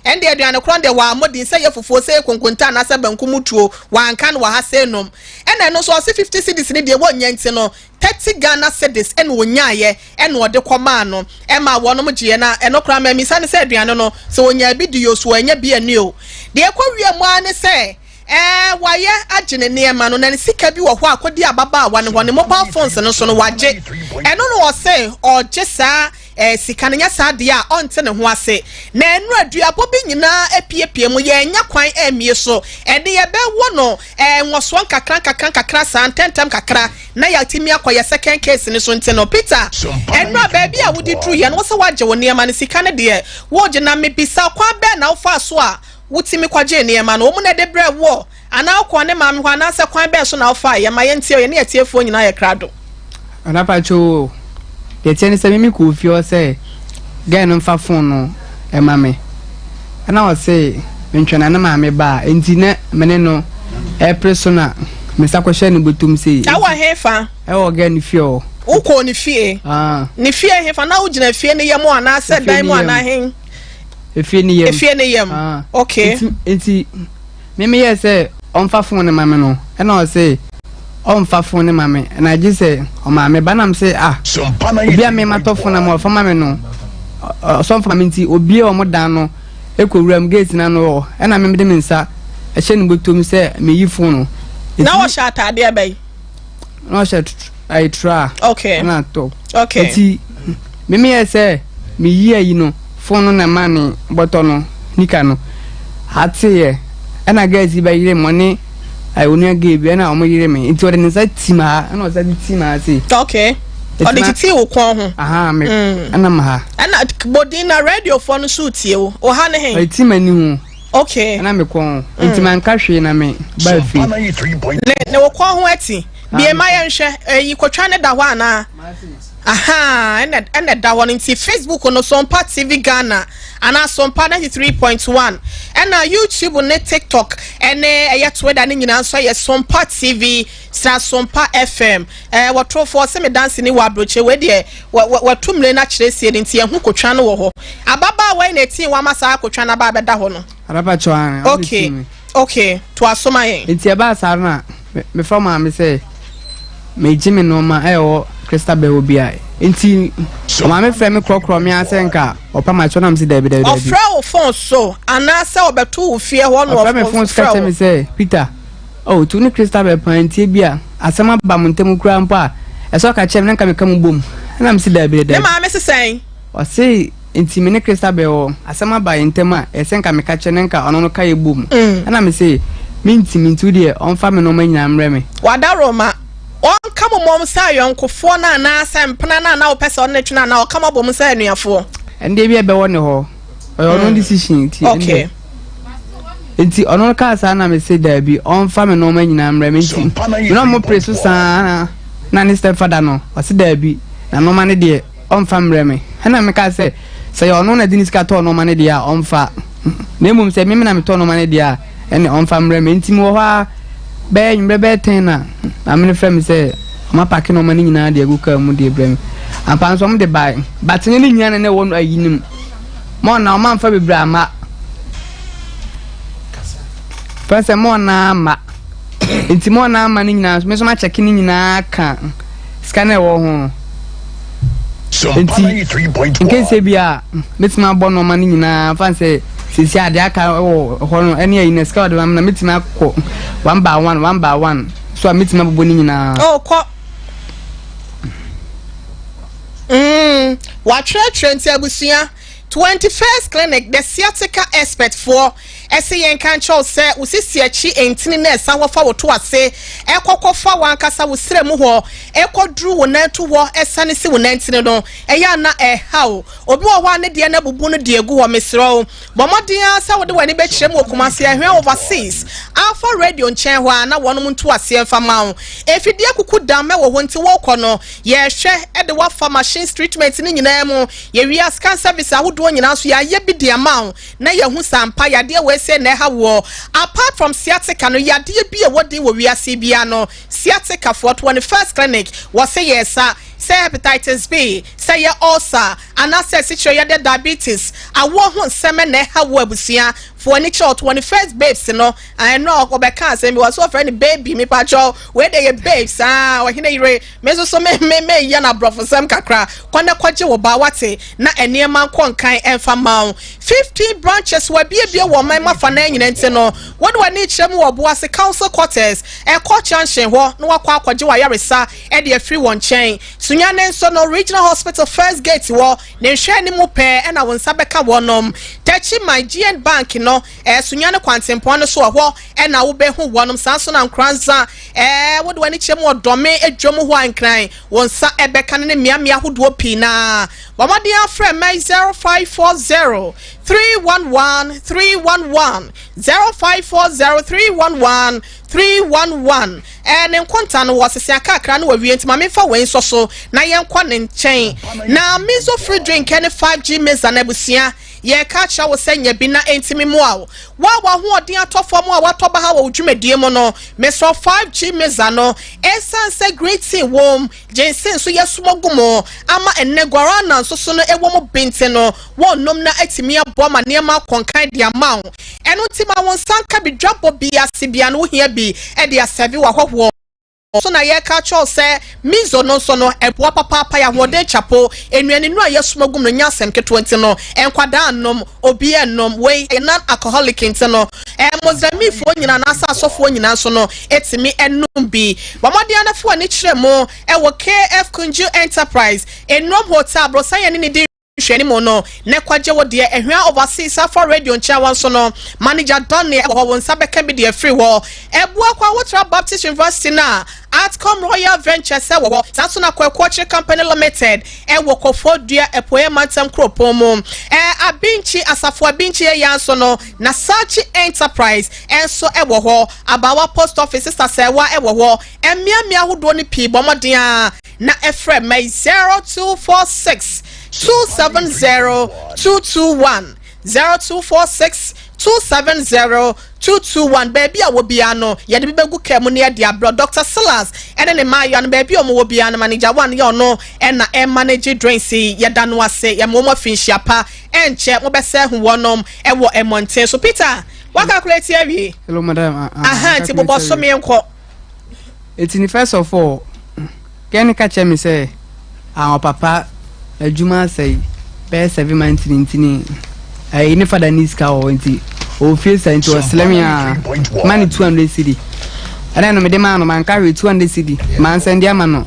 Ɛnde aduane korɔ no deɛ wammɔ din sɛ ɛyɛ fufuo, sɛ ɛyɛ konkonte anaasɛ banku mu tuo, wanka no wɔ ha sei nom. Ɛna ɛno nso ɔse 50 cedis no deɛ wɔnnya nti no 30 Ghana cedis ɛna ɔnyaeɛ ɛna ɔde kɔmaa no ɛmaa wɔnom gyeeɛ na ɛno koraa mammisa no sɛ aduane no sɛ ɔnyaa bi dii o so wannya bi anni o. Deɛ ɛkɔ wie mu ara ne sɛ ɛɛ wayɛ agye ne nneɛma no na ne sika bi wɔ hɔ a kɔdi ababaawa no hɔ ne mobile phones no nso no wagye ɛno na ɔse ɔgye saa Eh, sika no nyɛ saa deɛ a ɔnte ne ho ase. Na ɛno aduabɔ bi nyinaa apiepie mu, yɛannya kwan ammie so. Ɛnde yɛbɛwɔ no eh, nwɔsoɔ nkakra nkakra nkakra saa, ntɛntɛm kakra, na yɛatumi akɔ yɛ second case no so. Nti no, Peter, ɛno a baabi a wode duruiɛ no, wo sɛ woagye wo nneɛma no, sika no deɛ, wogye. Na mebisa, kwan bɛn na wofaa so a wotumi kɔgyee nneɛma no? Wɔn na ɛde brɛɛ woɔ? Anaa wokɔɔ ne maame hɔ anaasɛ kwan bɛn so na wofaeɛ? Ma yɛntie o, yɛne atiefoɔ nyinaa yɛ krado. Nana pakyɛ o, deɛ ɛteɛ ne sɛ me mekɔɔ fie hɔ sɛ girl no mfa phone no ɛma me ɛna ɔse mentwɛn na ne maame ba a enti na me ne no ɛpere so na me nsa kɔhyɛ ne bɔtɔm sei. Ɛwɔ hefa? Ɛwɔ girl no fie hɔ. Wokɔɔ ne fie? Ah. Ne fie hefa? Na wogyina fie no yam anaasɛ dan mu anaa hen? Efie ne yam. Efie ne yam. Ah. Okay. Enti, enti Me meyɛɛ sɛ ɔmfa phone no ma me no ɛna ɔse ɔmfa phone no ma me na gye sɛ ɔmaa me ba na mese ah obi a me matɔ phone ama ɔfa ma me no ɔsɛ ɔmfa ma me nti obie ɔmo dan no ɛkɔ wura mu gate no ano hɔ ɛna me mede me nsa ɛhyɛ ne bɔtɔm sɛ meyi phone no. Na ɔhyɛ ataadeɛ bɛn? Na ɔhyɛ ayi tra. Okay. Ɛna top. Okay. Nti me meyɛ sɛ meyi ayi no phone no na ɛma ne bɔtɔ no nika no ateeɛ ɛna girls yi bɛyere me ɔne ayi onua gay bi ɛna wɔn yere me nti ɔde ne nsa tim ha ɛna ɔsa de tim ha sei. Okay. Ɔde titi wo kɔn ho. Aha me ɛna ma ha. Ɛna bodin na radio foɔ no so tie wo. Wɔ ha ne he? Ɔde tim ani ho. Okay. Ɛna me kɔn ho. Nti manka hwee na me ba fie. Ne ne wo kɔn ho ati. Bie ma yɛnhwɛ. Ɛyi kotwa ne da hɔ anaa? Ahaa ɛna ɛna ɛda hɔ no nti Facebook no Sompa TV Ghana anaa Sompa 93.1 ɛna YouTube ne TikTok ɛne ɛyɛ Twitter ne nyinaa nso ɛyɛ Sompa TV sra Sompa FM ɛɛ wɔtorofoɔ sɛ me danse ni wɔ aburokye wei deɛ wɔ wɔ wɔtu mmire no akyerɛ sie no nti ɛho kotwa no wɔ hɔ ababaawa yi na etii wɔn ama saa kotwa no aba abɛda hɔ no. Araba kyɛw an. Okay okay to aso ma yɛn. Nti ɛbaa saa no a mefrɛ maame sɛ megye me nneɛma a ɛwɔ Christabel hɔ bi a nti maame frɛ me korɔkorɔ me asɛ nka ɔpa ma kyɛw na mese daabi daabi daabi. Ɔfrɛ wo phone so anaasɛ ɔbɛto wo fie hɔ na ɔfrɛ me phone so ka kyerɛ me sɛ Peter oh tu ne Christabel paa nti ebi a asɛm aba mo ntam koraa mpo a ɛsɛ ɔka kyerɛ me na nka meka mo bom ɛna mese daabi daabi. Ne maame se sɛn? Ɔse Nti me ne Christabel wɔ asɛm aba yɛn ntam a, ɛyɛ sɛ nka meka kyerɛ no nka ɔno no ka yɛ bom. Ɛna me se, mentimi nti wo deɛ ɔmfa me nnoɔma nyinaa mmrɛ me. Wadaroma, ɔnka mo mmom sɛ ayɔnkofoɔ no anaa sɛ mpena no a na wopɛ sɛ ɔne no twe no anaa ɔka mo abom sɛ anuafoɔ? Ɛndeɛ bi a ɛbɛwɔ ne hɔ, ɔyɛ ɔno decision nti ɛndeɛ. Okay. Nti ɔno no kaa saa na me se daabi, ɔmfa me nnoɔma nyinaa mmrɛ me nti me ne ɔmo pere so saa na ne stepfather no ɔse daabi na nnoɔma no deɛ ɔmfa mmrɛ me. Ɛnna mekaa sɛ, Sɛ ɛyɛ ɔno na ɛde ne sika tɔɔ nneɛma no deɛ a, ɔmfa. Na mmom sɛ me na metɔɔ nneɛma no deɛ a, ɛnne ɔmfa mmrɛ me. Enti mewɔ hɔ ara bɛyɛ anwummerɛ bɛyɛ tɛn na maame no frɛ me sɛ wɔapake nneɛma no nyinaa de agu kaa mu de rebrɛ me. Ampa nso wɔde bae. But ne ne nyinaa na na ɛwɔ no ayi no mu. Ma ɔna wɔamfa bebree amma. Fɛ sɛ ma ɔna amma. Nti ma ɔna amma no nyinaa nso, me nso makyɛke ne nyinaa ka sika no a ɛwɔ ho no. Nti nkese bi a mɛtumi abɔ nneɛma no nyinaa fa sɛ sisi adeɛ aka wɔ hɔ no ɛne ayi na sika ɔde ma na mɛtumi akɔ one by one one by one so a mɛtumi abobɔ ne nyinaa. Oh, kɔ. Mm, watwerɛtwerɛ nti abusua 21st clinic the sciatica expert foɔ Ɛse yɛnka nkyerɛ wo sɛ wo sisi akyi ntini no a ɛsan hɔ fa wo to ase kɔ kɔfa w'ankasa wo srɛ mu hɔ kɔduru wo nan to hɔ sane si wo nantini no, ɛyɛ a na ɛha wo. Obi wɔ hɔ a ne deɛ no abubu no de agu hɔ. Mesrɛ wo, bɔ mmɔden ara sɛ wode w'ani bɛkyerɛ mu wɔ Kumasi Ahwea Overseas Alpha Radio nkyɛn hɔ a na wɔnom nto aseɛ mfa ma wo. Mfidie akuku dam wɔ hɔ nti worekɔ no, yɛrehwɛ de wo afa machines treatment no nyinaa mu. Yɛwie a scan service ahodoɔ nyinaa nso yɛayɛ bi de ama wo. Na yɛahu sɛ ampa yadeɛ wei sei na ɛha woɔ. Apart from sciatica no, yadeɛ bi a ɛwɔ din wɔ wiase yi biara no, sciatica foɔ, 21st clinic, wɔse yɛresa, sɛ hepatitis B, sɛ ɛyɛ ulcer, anaasɛ asikyire yadeɛ diabetes, awoɔ ho nsɛm na ɛha wo abusua, fa w'ani kyerɛ wɔ 21st babes no, ɛno a ɔbɛka asɛm bi, wɔse wɔfrɛ no baby, mepakyɛw, wei deɛ yɛ babes, ah, ɔhene yere. Me nso so me me meyɛ no aborɔfosɛm kakra. Kɔ na kɔgye wo ba, wate, na nneɛma nkɔ nkan ɛmfa mma wo. 15 branches wɔabiebie wɔ ɔman mu afanan nyinaa nti no, wode w'ani rekyerɛ mu wɔ Obuasi Council Quarters, ɛkɔ Junction hɔ na woakɔ akɔgye w'ayaresa de afiri wɔn nkyɛn. Sunyani nso no, Regional Hospital First Gate hɔ, ne nhwɛanim mu pɛɛ na wo nsa bɛka wɔnom. Techiman, GN Bank no, ɛɛ Sunyani kwantempɔn no so, ɛhɔ na wobɛhu wɔnom. Saa nso na Nkoranza, Ɛɛ, wode w'ani kyerɛ mu wɔ Dɔme dwom hɔ a, Nkran, wo nsa bɛka no ne mmeammea ahodoɔ pii no ara. Bɔ mmɔden ara frɛ mmɛn 0540 311 311, 0540 311 311. Ɛɛ, ne nkonta no, wɔsese akakra na wɔawie, nti ma memfa wei nsɔ so na yɛnkɔ ne nkyɛn. Na Mizo free drink ne 5G Meza no abusua. Yɛreka akyerɛ wo sɛ nya bi na ɛntumi mmoa wo. Wo a w'ahoɔden atɔ fam a woatɔ baha wɔ wo dwumadie mu no, mesrɛ wo 5G Mixer no. Ɛsiane sɛ green tea wom, ginseng nso yɛasum agu mu ama ɛnnɛ guarana nso so no ɛwɔ mu bi nti no, wɔnnom na atumi aboa ma nneɛma akɔ nkan de ama wo. Ɛno nti ma wo nsa nka bi dwabɔ bi ase biara no wohia bi de asɛve w'ahɔhoɔ. So na yɛreka akyerɛ wo sɛ miso no nso no, ɛboa papaapa, yɛ ahoɔden kyapo, nnuanennuru a yɛasum agu mu no nyɛ asɛm ketewa nti no, nkwadaa nnom, obiara nnom, wei yɛ non-alcoholic nti no, Mozambiquefoɔ nyinaa anaasɛ asɔfoɔ nyinaa nso no tumi nom bi. Bɔ mmɔden ara na fa w'ani kyerɛ mu wɔ KF Kunju Enterprise, Nnuom Hotel, aborosan yɛne ne di nhwɛanimu no na kɔgye wo deɛ. Ahwia Overseas Safa Radio nkyɛn hɔ nso no, Manager Donny wɔ hɔ, wo nsa bɛka bi de afiri hɔ. Abuakwa Wotra Baptist University no a Atcom Royal Ventures wɔ hɔ, saa nso na Kwaku Ɔkyere Company Limited wɔ Koforidua Apueɛ Mantam Kuropɔn mu. Abinkyi, Asafo Abinkyi yɛ nso no, na Sachi Enterprise nso wɔ hɔ. Abawa Post Office, Sister Sɛwa wɔ hɔ. Mmeammea ahodoɔ no pii bɔ mmɔden a na ɛfrɛ mma yi 0246 270 221 0246 270 221 Baabi a wɔ biara no, yɛde bi bɛgu kaa mu na yɛde abrɛ. Dr. Silas ne ne mmaayewa no, baabi a wɔwɔ biara no, manager one yɛ ɔno na ɛmanage drinks yi. Yɛda no ase, yɛma wɔn afinhyia pa. Ɛnkyɛ mobɛsɛ ahu wɔnom wɔ mmɔnten so. Peter, woakalkulate awie? Hello, madam. Ah, ah, Aha, nti bobɔ so menkɔ. Eti ni first of all, Kɛ no ka kyerɛ me sɛ, Ah ɔpapa, adwuma asɛe bɛyɛ 7 months ni nti ni ɛyi ne fada ni sika wɔ hɔ nti ɔwɔ fie sa nti ɔsrɛ me a ma ne 200 cedi. Ɛna no mede maa no manka hwee 200 cedi mansɛnde ama no.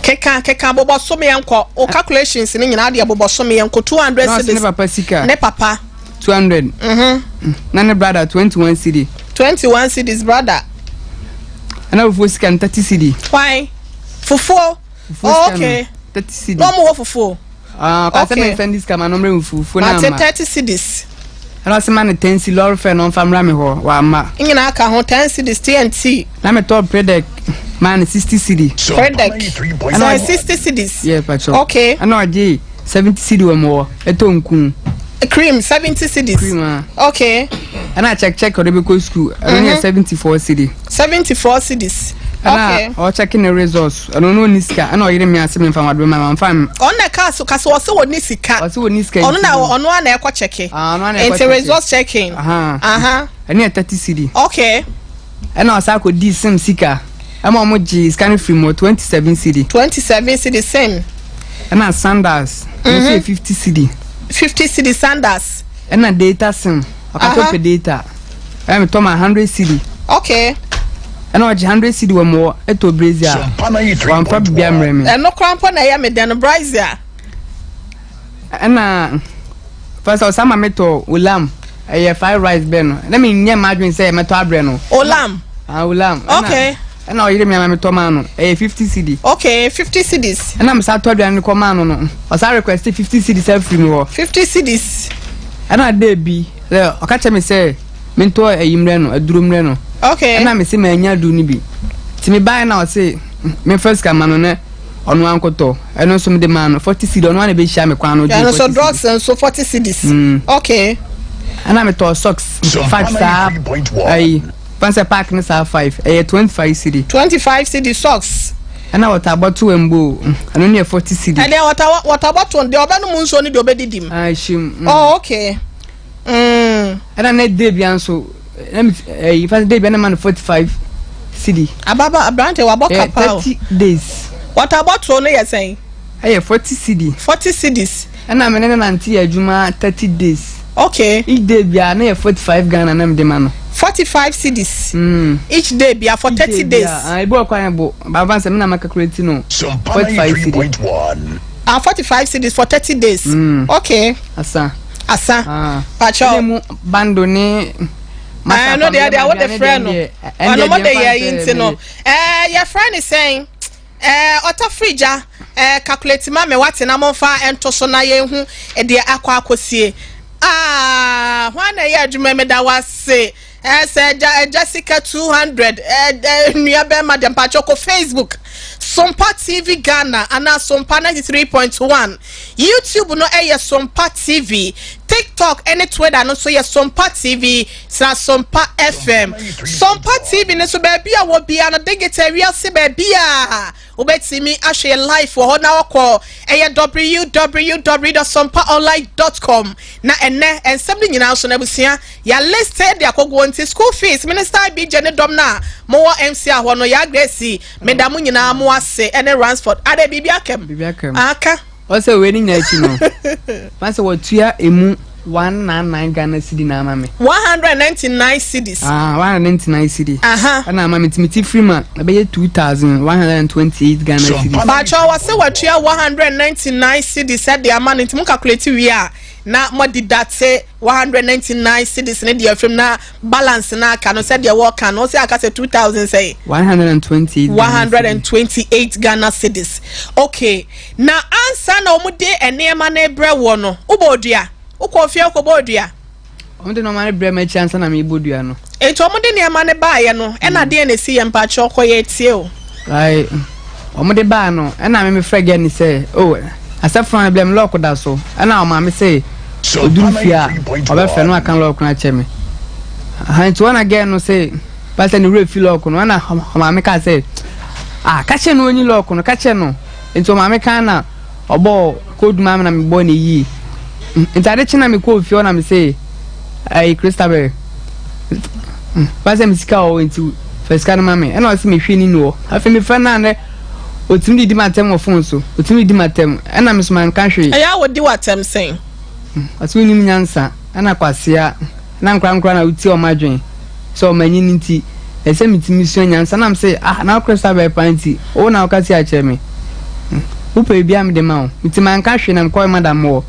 Keka keka bobɔ so meɛnkɔ o calculations ne nyinaa deɛ bobɔ so meɛnkɔ 200 Na ɔse cedis ne papa sika. Ne papa. 200. Na ne brother 21 cedi. 21 cedis brother. Ɛna fufuo sika no 30 cedi. Kwan fufuo. Fufuo Oh, sika no okay. 30 cedi. Na ɔmo wɔ fufuo. Ah, ɔka sɛ Okay. mensa ndi sika ma no mmerɛ mu fufuo no Mate ama. 30 cedis. Ɛna ɔse ma no 10 cedi lɔre fɛ no ɔmfa mmra me hɔ wamma. Nyinaa ka ho 10 cedis TNT. Na metɔɔ predec maa no 60 cedi. Predec. Ɛna Sɛ 60 cedis. Yeah, pacho. Okay. Ɛna ɔgye 70 cedi wɔ me hɔ ɛtɔ nku. Cream 70 cedis. Cream ah. Okay. Ɛna check check ɔde bɛkɔ school ɛno ne yɛ 74 cedi. 74 cedis. Ɛna Okay. ɔkyɛke ne results ɛno no ɔnni sika ɛna ɔyere me ase memfa wade bɛma no ɔmfa m Ɔno na ɛka so kasa ɔsɛ wɔ ne sika. Ɔsɛ wɔ ne sika Ɔno nti na no. ɔno ana ɛkɔ kyɛke. Ah, ɔno ana ɛkɔ Nti kyɛke. results checking. Aha. Aha. Ɛno yɛ 30 cedi. Okay. Ɛna ɔsan kɔdii sim sika ɛma ɔmo gyee sika no firi mu wɔ 27 cedi. 27 cedi sim. Ɛna sandals ɛno nso yɛ 50 cedi. 50 cedi sandals. Ɛna data sim ɔka sɛ ɔpɛ data ɛna metɔ ma 100 cedi. Okay. Ɛna ɔgye 100 cedi wɔ mo hɔ ɛtɔ brazier wamfa biribi ammrɛ me. Ɛno koraa mpo na ɛyɛ me dɛ no brazier. Ɛna first ɔsan ma metɔ olam ɛyɛ fried rice bɛɛ no na menyɛ m'adwene sɛ mɛtɔ abrɛ no. Olam. Ah olam. Okay. Ɛna ɔyere mi ama metɔ maa no ɛyɛ 50 cedi. Okay, 50 cedis. Ɛna mesa tɔ aduane no kɔ maa no no ɔsan request 50 cedis afiri mi hɔ. 50 cedis. Ɛna day bi ɛ ɔka kyerɛ me sɛ mentɔ ayi mmerɛ no aduro mmerɛ no. Okay. Ɛna mese manya aduro no bi nti mebaeɛ na ɔse memfa sika ma no na ɔno ankɔtɔ ɛno nso mede maa no 40 cedi ɔno ana bɛhyia me kwan no gye Ɛno 40 nso cedi. drugs nso 40 cedis. Okay. Ɛna metɔɔ socks 5 saa ayi fan sɛ park ne saa 5 ɛyɛ 25 cedi. 25 cedi socks. Ɛna water bottle mbo ɛno ne yɛ 40 cedi. Ɛdeɛ water bottle deɛ ɔbɛnom nsuo ne deɛ ɔbɛdidi mu. Ah hyim. Oh okay. Ɛna ne day bia nso na me ɛyi fan day bia na ma no 45 cedi. Ababa aberante wabɔ kapa o. 30 days. Water bottle no yɛ sɛn? Ɛyɛ 40 cedi. 40 cedis. Ɛna me ne no nante yɛ adwuma 30 days. Okay. Each day bia na yɛ 45 Ghana na me de ma no. 45 cedis. Each day bia for 30 days. Ah ebi wɔ kwan bo. Baba sɛ me na ma calculate no. 45 cedi. Ah 45 cedis for 30 days. Okay. Asa. Asa. Ah. Pacho. Ɛna mu bando ne Ɛɛ no deɛ deɛ wode frɛ no. Ɔno mo de yɛ yi nti no. Ɛɛ yɛfrɛ ne sɛn? Ɛɛ ɔtɔ fridge a ɛɛ calculate ma me wate na momfa ɛnto so na yɛnhu deɛ akɔ akɔsie. Ah hwan na ɛyɛ adwuma meda wase. Ɛɛ sɛ ɛgya ɛgya sika 200 ɛɛ ɛɛ nua bɛrima deɛ mpakyɛ kɔ Facebook Sompa TV Ghana anaa Sompa 93.1 YouTube no ɛyɛ Sompa TV TikTok ɛne Twitter no nso yɛ Sompa TV sra Sompa FM Sompa TV no nso baabi a wɔ bia no digital wiase baabi a wobɛtumi ahwɛ yɛ live wɔ hɔ na wakɔ ɛyɛ www.sompaonline.com na ɛnɛ nsɛm no nyinaa nso no abusua yɛ list de akɔgoɔ nti school fees minister BJ ne dɔm no a mowɔ MCR hɔ no yɛ Grace meda mo nyinaa mo ase ɛne Ransford ade biribi akam Biribi akam. Aka. Ɔsɛ wei ne nyinaa akyi no fa sɛ wɔtua emu 199 Ghana cedi na ama me. 199 cedis. Ah, 199 cedi. Aha. Ɛna ama me nti meti firi mu a ɛbɛyɛ 2128 Ghana cedis. Pakyɛ wɔse watua 199 cedis ɛde ama no nti mo calculate wie a na mo deduct 199 cedis ne deɛ afim na balance na aka no sɛdeɛ wɔka no wɔse aka sɛ 2000 sɛ 128 Ghana cedis. 128 Ghana cedis. Okay. Na ansa na wɔn de nneɛma no brɛ wɔ no wobɔ odua. Wokɔɔ fie kɔbɔɔ dua? Wɔn de nneɛma no brɛ me akyi ansa na mebɔ dua no. Enti wɔn de nneɛma no baeɛ no, ɛna deɛn na ɛsiiɛ? Mpakyɛw kɔ yɛ tie o. Like, wɔn de baa no, ɛna me mefrɛ girl no sɛ, oh, asɛ phone no brɛ me, lock da so. Ɛna ɔmaa me sɛ, ɔduru fie a, ɔbɛfrɛ no aka lock no akyɛ me. Aha, nti wɔn na girl no sɛ, pasɛ ne werɛ fi lock no, ɛna ɔmaa me kaa sɛ, ah, ka kyerɛ no ɔnyi lock no, ka kyerɛ no. Nti ɔmaa me kan na ɔbɔɔ code maa me na mebɔɔ no yie. Nti ade kye na mekɔɔ fie hɔ na mese ɛyi Christabel fa sɛ me sika wɔ hɔ nti fa sika no ma me ɛna ɔse mehwɛ ni ni hɔ. Afei mefrɛ no a nɛ ɔtumi didi m'atɛm wɔ phone so ɔtumi didi m'atɛm ɛna me so manka hwee. Ɛyɛ a wɔdi w'atɛm sɛn? Ɔse wonim nyansa ɛna kwasea. Na nkorankora na wotie wɔn adwene sɛ wɔn anyin nti ɛsɛ sɛ mitumi sua nyansa na mise ah na wo Christabel paa nti wo na woka sei akyerɛ me wopɛ biribi a mede ma wo nti manka hwee na mekɔɔ madam hɔ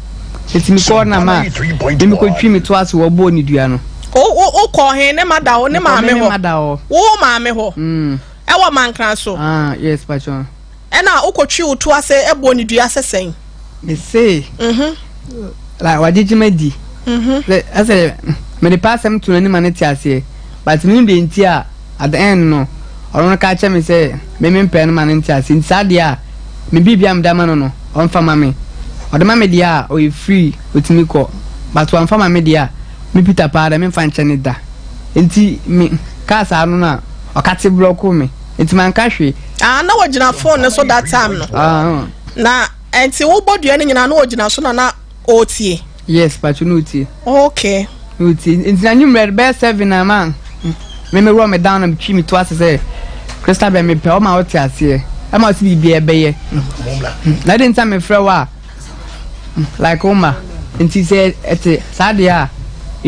nti mekɔɔ na ma me mekɔtwi me to ase wɔ bɔɔ ne dua no. Wo wo wokɔɔ he ne mada hɔ ne maame Mekɔɔ me hɔ mada hɔ. wo maame hɔ Mm. ɛwɔ Mankran so. Ah yes pacho. Ɛna wokɔtwi wo to ase bɔɔ ne dua sɛ sɛn? Mese. Mhm. Like wagyegye m'adi. Mhm. Sɛ ɛsɛ mede pɛ asɛm to n'anim a ne te aseɛ but menim deɛ nti a at the end no ɔno no ka kyerɛ me sɛ me mempɛ no ma no nte aseɛ nti saa deɛ a me biribi a mede ama no no ɔmfa ma me ɔde ma me deɛ a ɔyɛ free ɔtumi kɔ but wamfa ma me deɛ a me Peter paa deɛ memfa nkyɛ no da nti me kaa saa no na ɔkate blɔko me nti manka hwee. Ah na wɔgyina phone no so that time no. Ah. Na Ɛnti wo bɔ dua no nyinaa na ɔgyina so na na ɔretie? Yes, patro na ɔtie. Okay. Na ɔtie. Nti na nwummerɛ bɛyɛ 7 na ma me me wɔ me down na metwi me to ase sɛ Christabel mepɛ ɔma wote aseɛ ɛma wo sɛ biribiara ɛbɛyɛ na ɛde nti a mefrɛ wo a like wo ma nti sɛ ɛte saa deɛ a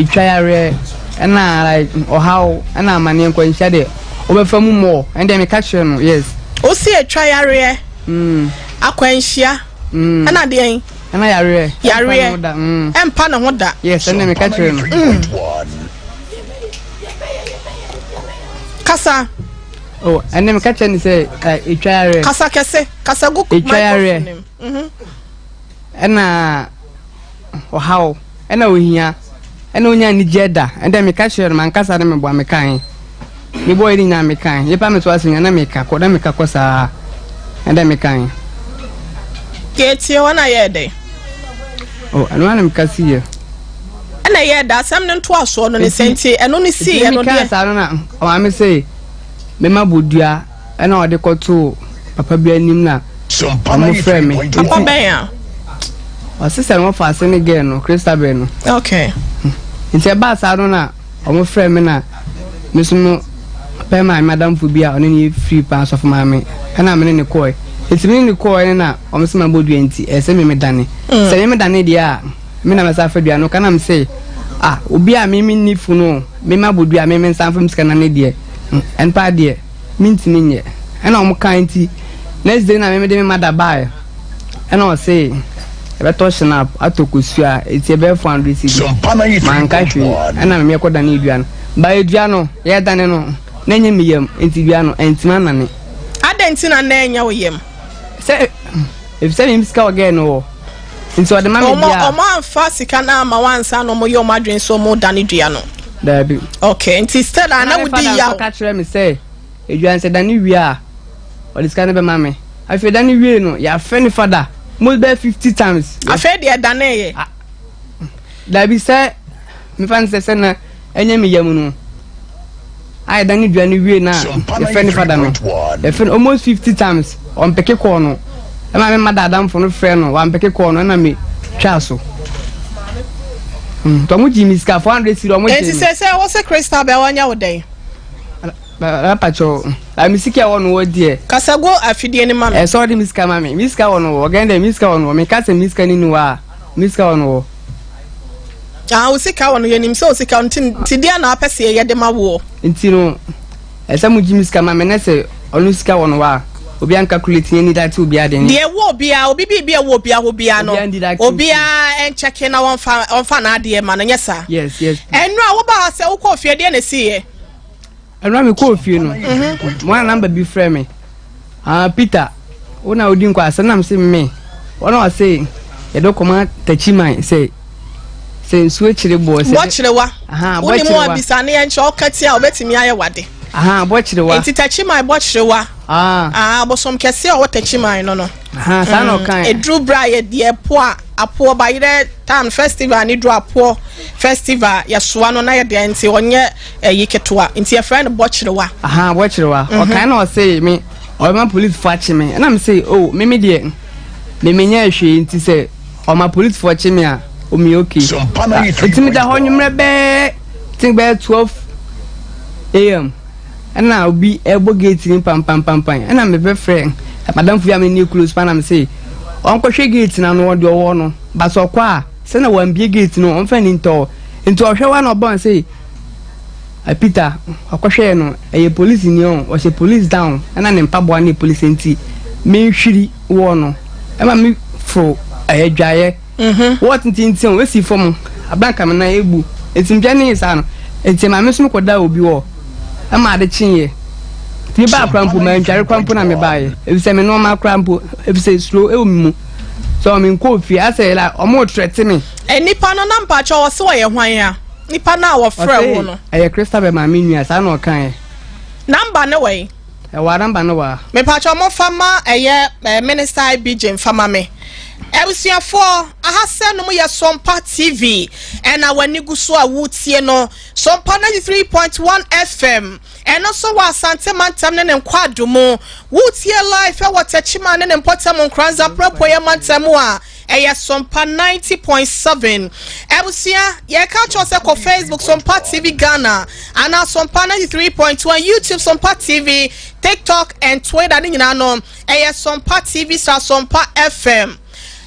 ɛtwa yareɛ ɛna like ɔhaw ɛna amaneɛ nkwanhyia deɛ wobɛfa mu mɔɔ ɛndeɛ meka kyerɛ no yes. Wosi ɛtwa yareɛ Akwanhyia. Ɛna deɛn? Ɛna yareɛ. Yareɛ. Ɛmpa ne ho da. Yes, ɛna meka kyerɛ no. Kasa. Oh, ɛna meka kyerɛ no sɛ ɛtwa yareɛ. Kasa kɛse. Kasa gu microphone mu. Mhm. Ɛna ɔhaw. Ɛna ohia. Ɛna onya anigyeɛ da. Ɛnna meka kyerɛ no mankasa ne meboa mekae. Me bɔɔ yɛ nyinaa mekae. Nipa me to ase nyinaa na meka kɔ na meka kɔ saa. Ɛnna mekae. Yɛtie hɔ na yɛɛ dɛn? Oh, ɛno ara na meka si yɛ. Ɛna ɛyɛɛ dɛ asɛm no ntoasoɔ no ne sɛ nti ɛno ne sii yɛ no deɛ. Nti meka saa no na ɔmaame sɛ mema bodua ɛna ɔde kɔtoo papa bi anim na ɔmo frɛ me. Papa bɛn a? Ɔse sɛ no wɔfa ase ne girl no Christabel no. Okay. Nti ɛbaa saa no na ɔmo frɛ me na me so no pɛ maame adamfo bi a ɔne ne yɛ free paa sɔfo maame ɛna me ne ne kɔɛ. Nti me ne ne kɔɛ no na ɔmo sɛ ma bɔ dua nti ɛsɛ me me dane. Mm. Sɛ me me dane deɛ a me na mɛsa afa dua no ka na me se ah obi a me me nni funu me ma bɔ dua me me nsa nfa me sika na ne deɛ ɛnpa deɛ. Mentumi nyɛ. Ɛna wɔn kae nti next day na me mede me mother baeɛ. Ɛna ɔse yɛbɛtɔ shinap atɔ kosua eti ɛbɛyɛ 400 cedi. Manka hwee ɛna me yɛkɔ dane dua no. Ba dua no yɛdane no na ɛnyɛ me yam nti dua no ɛntumi anane. Adɛn nti na na ɛnyɛ wo yam? Sɛ efisɛ me sika wɔ girl no hɔ nti ɔde ma me deɛ a. Ɔmo amfa sika no amma wo ansa na ɔmo yɛ ɔmo adwene sɛ ɔmo dane dua no? Daabi. Okay, nti still a na wodi yaw. Ɛna me father nso ka kyerɛ me sɛ edua no sɛ dane wie a ɔde sika no bɛma me. Afei dane wie no yɛafrɛ ne father almost bɛyɛ 50 times. Afei deɛ ɛdaneeɛ? Ah, daabi sɛ mefa no sɛ sɛ na ɛnyɛ me yam no a yɛda ne dua no wie na yɛfrɛ ne fada no yɛfrɛ no almost 50 times ɔmpeke kɔɔ no ɛma me mada adamfo no frɛ no wampeke kɔɔ no ɛna me twaa so nti ɔmo gye me sika 400 cedi ɔmo gye me. Nti sɛ sɛ wɔ sɛ Crystal bɛ wɔnyɛ wo dɛn? Apakyɛw me sika ɛwɔ no wɔ deɛ. Kasa gu afidie no ma me. Ɛsɛ ɔde me sika ma me me sika wɔ no wɔ ɔgɛn dɛ me sika wɔ no wɔ me ka sɛ me sika ni ni wɔ a me sika wɔ no wɔ. Ah, wo sika wɔ no, yɛnim sɛ wo sika nti nti deɛ na apɛ sɛ yɛyɛ de ma woɔ. Nti no, ɛsɛ mo gye me sika ma me ne sɛ ɔno sika wɔ no hɔ a, obiara nkakuleti yɛn nidate obiara de ne. Deɛ ɛwɔ obiara, obi biribi a ɛwɔ obiara hɔ biara no, obiara nkyɛke na wɔmfa ɔmfa n'adeɛ ma no, nyɛ saa? Yes, yes. Ɛno a wobaa ha sɛ wokɔɔ fie deɛ na ɛsiiɛ? Ɛno a mekɔɔ fie no, mo a namba bi frɛ me. Ah, Peter, wo na wodi nkɔ asɛm nam se me. Wɔn a ɔse yɛde kɔma Takyiman sɛ. Sɛ nsuo kyere boɔ sɛ. Bɔkyerewa. Wone mu abisa ne yɛnkyɛ ɔka tia a wobɛtumi ayɛ wade. Bɔkyerewa. Nti Takyiman bɔkyerewa. Ah. Abosom kɛseɛ a ɔwɔ Takyiman no no. Saa na ɔka. Ɛduru berɛ a yɛde ɛpo a apoɔ bayerɛ time festival ne duru apoɔ festival yɛsoa no na yɛde nti ɔnyɛ ɛyi ketewa nti yɛfrɛ no bɔkyerewa. Bɔkyerewa. Ɔkan na ɔse me ɔbɛma polisifoɔ akye me ɛna me se oh me me deɛ me menyɛ hwee nti sɛ ɔma polisifoɔ kye me a omi okay. Nti meda hɔ nwummerɛ bɛɛ think bɛyɛ 12 am ɛna obi ɛbɔ gate ni pampampampan ɛna mebɛfrɛ madamfo bi a me ne close pa na me se ɔnkɔhwɛ gate na no ɔde ɔwɔ no but ɔkɔ a sɛ na wambie gate no ɔmfa ni ntɔ nti ɔhwɛ wa na ɔbɔn sɛ Peter ɔkɔhwɛɛ no ɛyɛ polisi ni ɔ ɔhyɛ polisi down ɛna ne mpaboa ne polisi nti menhwiri wɔ no ɛma me foro ɛyɛ dwaeɛ Mhm. Wɔ tententen o, esi fam, abranka me nan ebu. Enti mehwɛ ne saa no, enti maame nso mekɔdaa obi hɔ ma ade kyeeɛ. Nti mebaa koraa mpo, mantware koraa mpo na mebaeɛ. Efisɛ me nneɛma koraa mpo, efisɛ suro wɔ me mu. So menkɔɔ fie, asɛ like ɔmo retrɛte me. Nipa no na mpakyɛw ɔse ɔyɛ hwan a? Nipa no a wɔfrɛ wo no. Ɔse ɛyɛ Christabel maame nua, saa na ɔkaeɛ. Number no wɔ he? Ɛwɔ number no wɔ ha. Mepakyɛw momfa ma ɛyɛ eh, Minister IBJ mfa ma me. Abusuafoɔ, aha sɛ nom yɛ Sompa TV ɛna w'ani gu so a wotie no. Sompa 93.1 FM ɛno nso wɔ Asante mantam ne ne nkwaado mu. Wotie live ɛwɔ Techiman ne ne mpɔtam Nkoranza Apueeɛ mantam a Ɛyɛ Sompa 90.7. Abusua, yɛka kyerɛ sɛ kɔ Facebook Sompa TV Ghana anaa Sompa 93.1, YouTube Sompa TV, TikTok and Twitter ne nyinaa no ɛyɛ Sompa TV sra Sompa FM.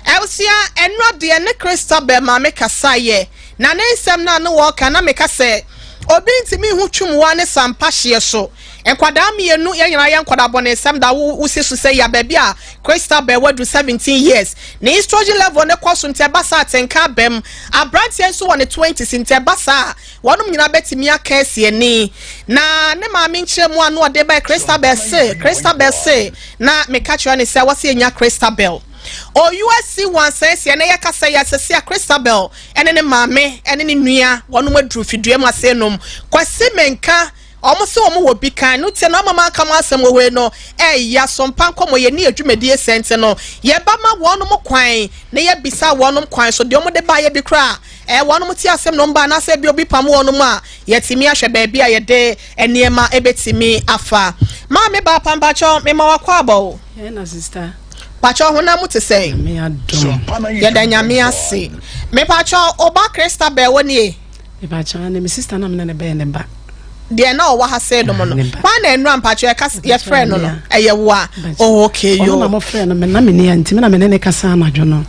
Abusua, ɛnora deɛ ne Christabel maame kasaeɛ na ne nsɛm no a ne wɔka na meka sɛ obi ntumi nhu twumwa ne sampa hyeɛ so. Nkwadaa mienu, yɛn nyinaa yɛ nkwadaa bɔnesɛm da wo wosi so sɛ ya baabi a Christabel wadu 17 years ne estrogen level ne kɔ so nti ɛba saa atenka aba mu. Abranteɛ nso wɔ ne 20s nti ɛba saa a wɔnom nyinaa bɛtumi aka asi ani. Na ne maame nkyerɛmu a na ɔde bae Christabel se Christabel se na meka kyerɛ ne sɛ wɔse yɛnya Christabel. OUSC wansɛe seɛ na yɛkasa yi asɛse a Christabel ɛne ne maame ɛne ne nua wɔnom aduru fidua mu ase nom. Kwasi Menka Ɔmo se ɔmo wɔ bi kan no nti na ɔma manka mo asɛm wɔ wei no ɛya so mpa nkɔmɔ yɛ ni yɛ dwumadie sɛ nti no yɛ ba ma wɔnom kwan na yɛ bisa wɔnom kwan so deɛ ɔmo de ba yɛ bi koraa ɛɛ wɔnom te asɛm na ɔmo ba anaasɛ ebi obi pam wɔnom a yɛ tumi ahwɛ baabi a yɛde nneɛma ɛbɛtumi afa. Maame baa pa mpakyɛw me ma wakɔ aba o. Ɛna sister. Pakyɛw honam mu te sɛn? Nyame adom. Yɛda Nyame ase. Me pakyɛw oba Christabel wo nie? Mepakyɛw ane me sister na me ne no bɛyɛ ne ba. Deɛ na ɔwɔ ha sɛ nom no. Hwan na nnura mpakyɛw yɛka yɛfrɛ no no ɛyɛ wo a? Oh okay yo. Ɔno na mo frɛ no me na me ni nti me na me ne ne kasa anadwo no.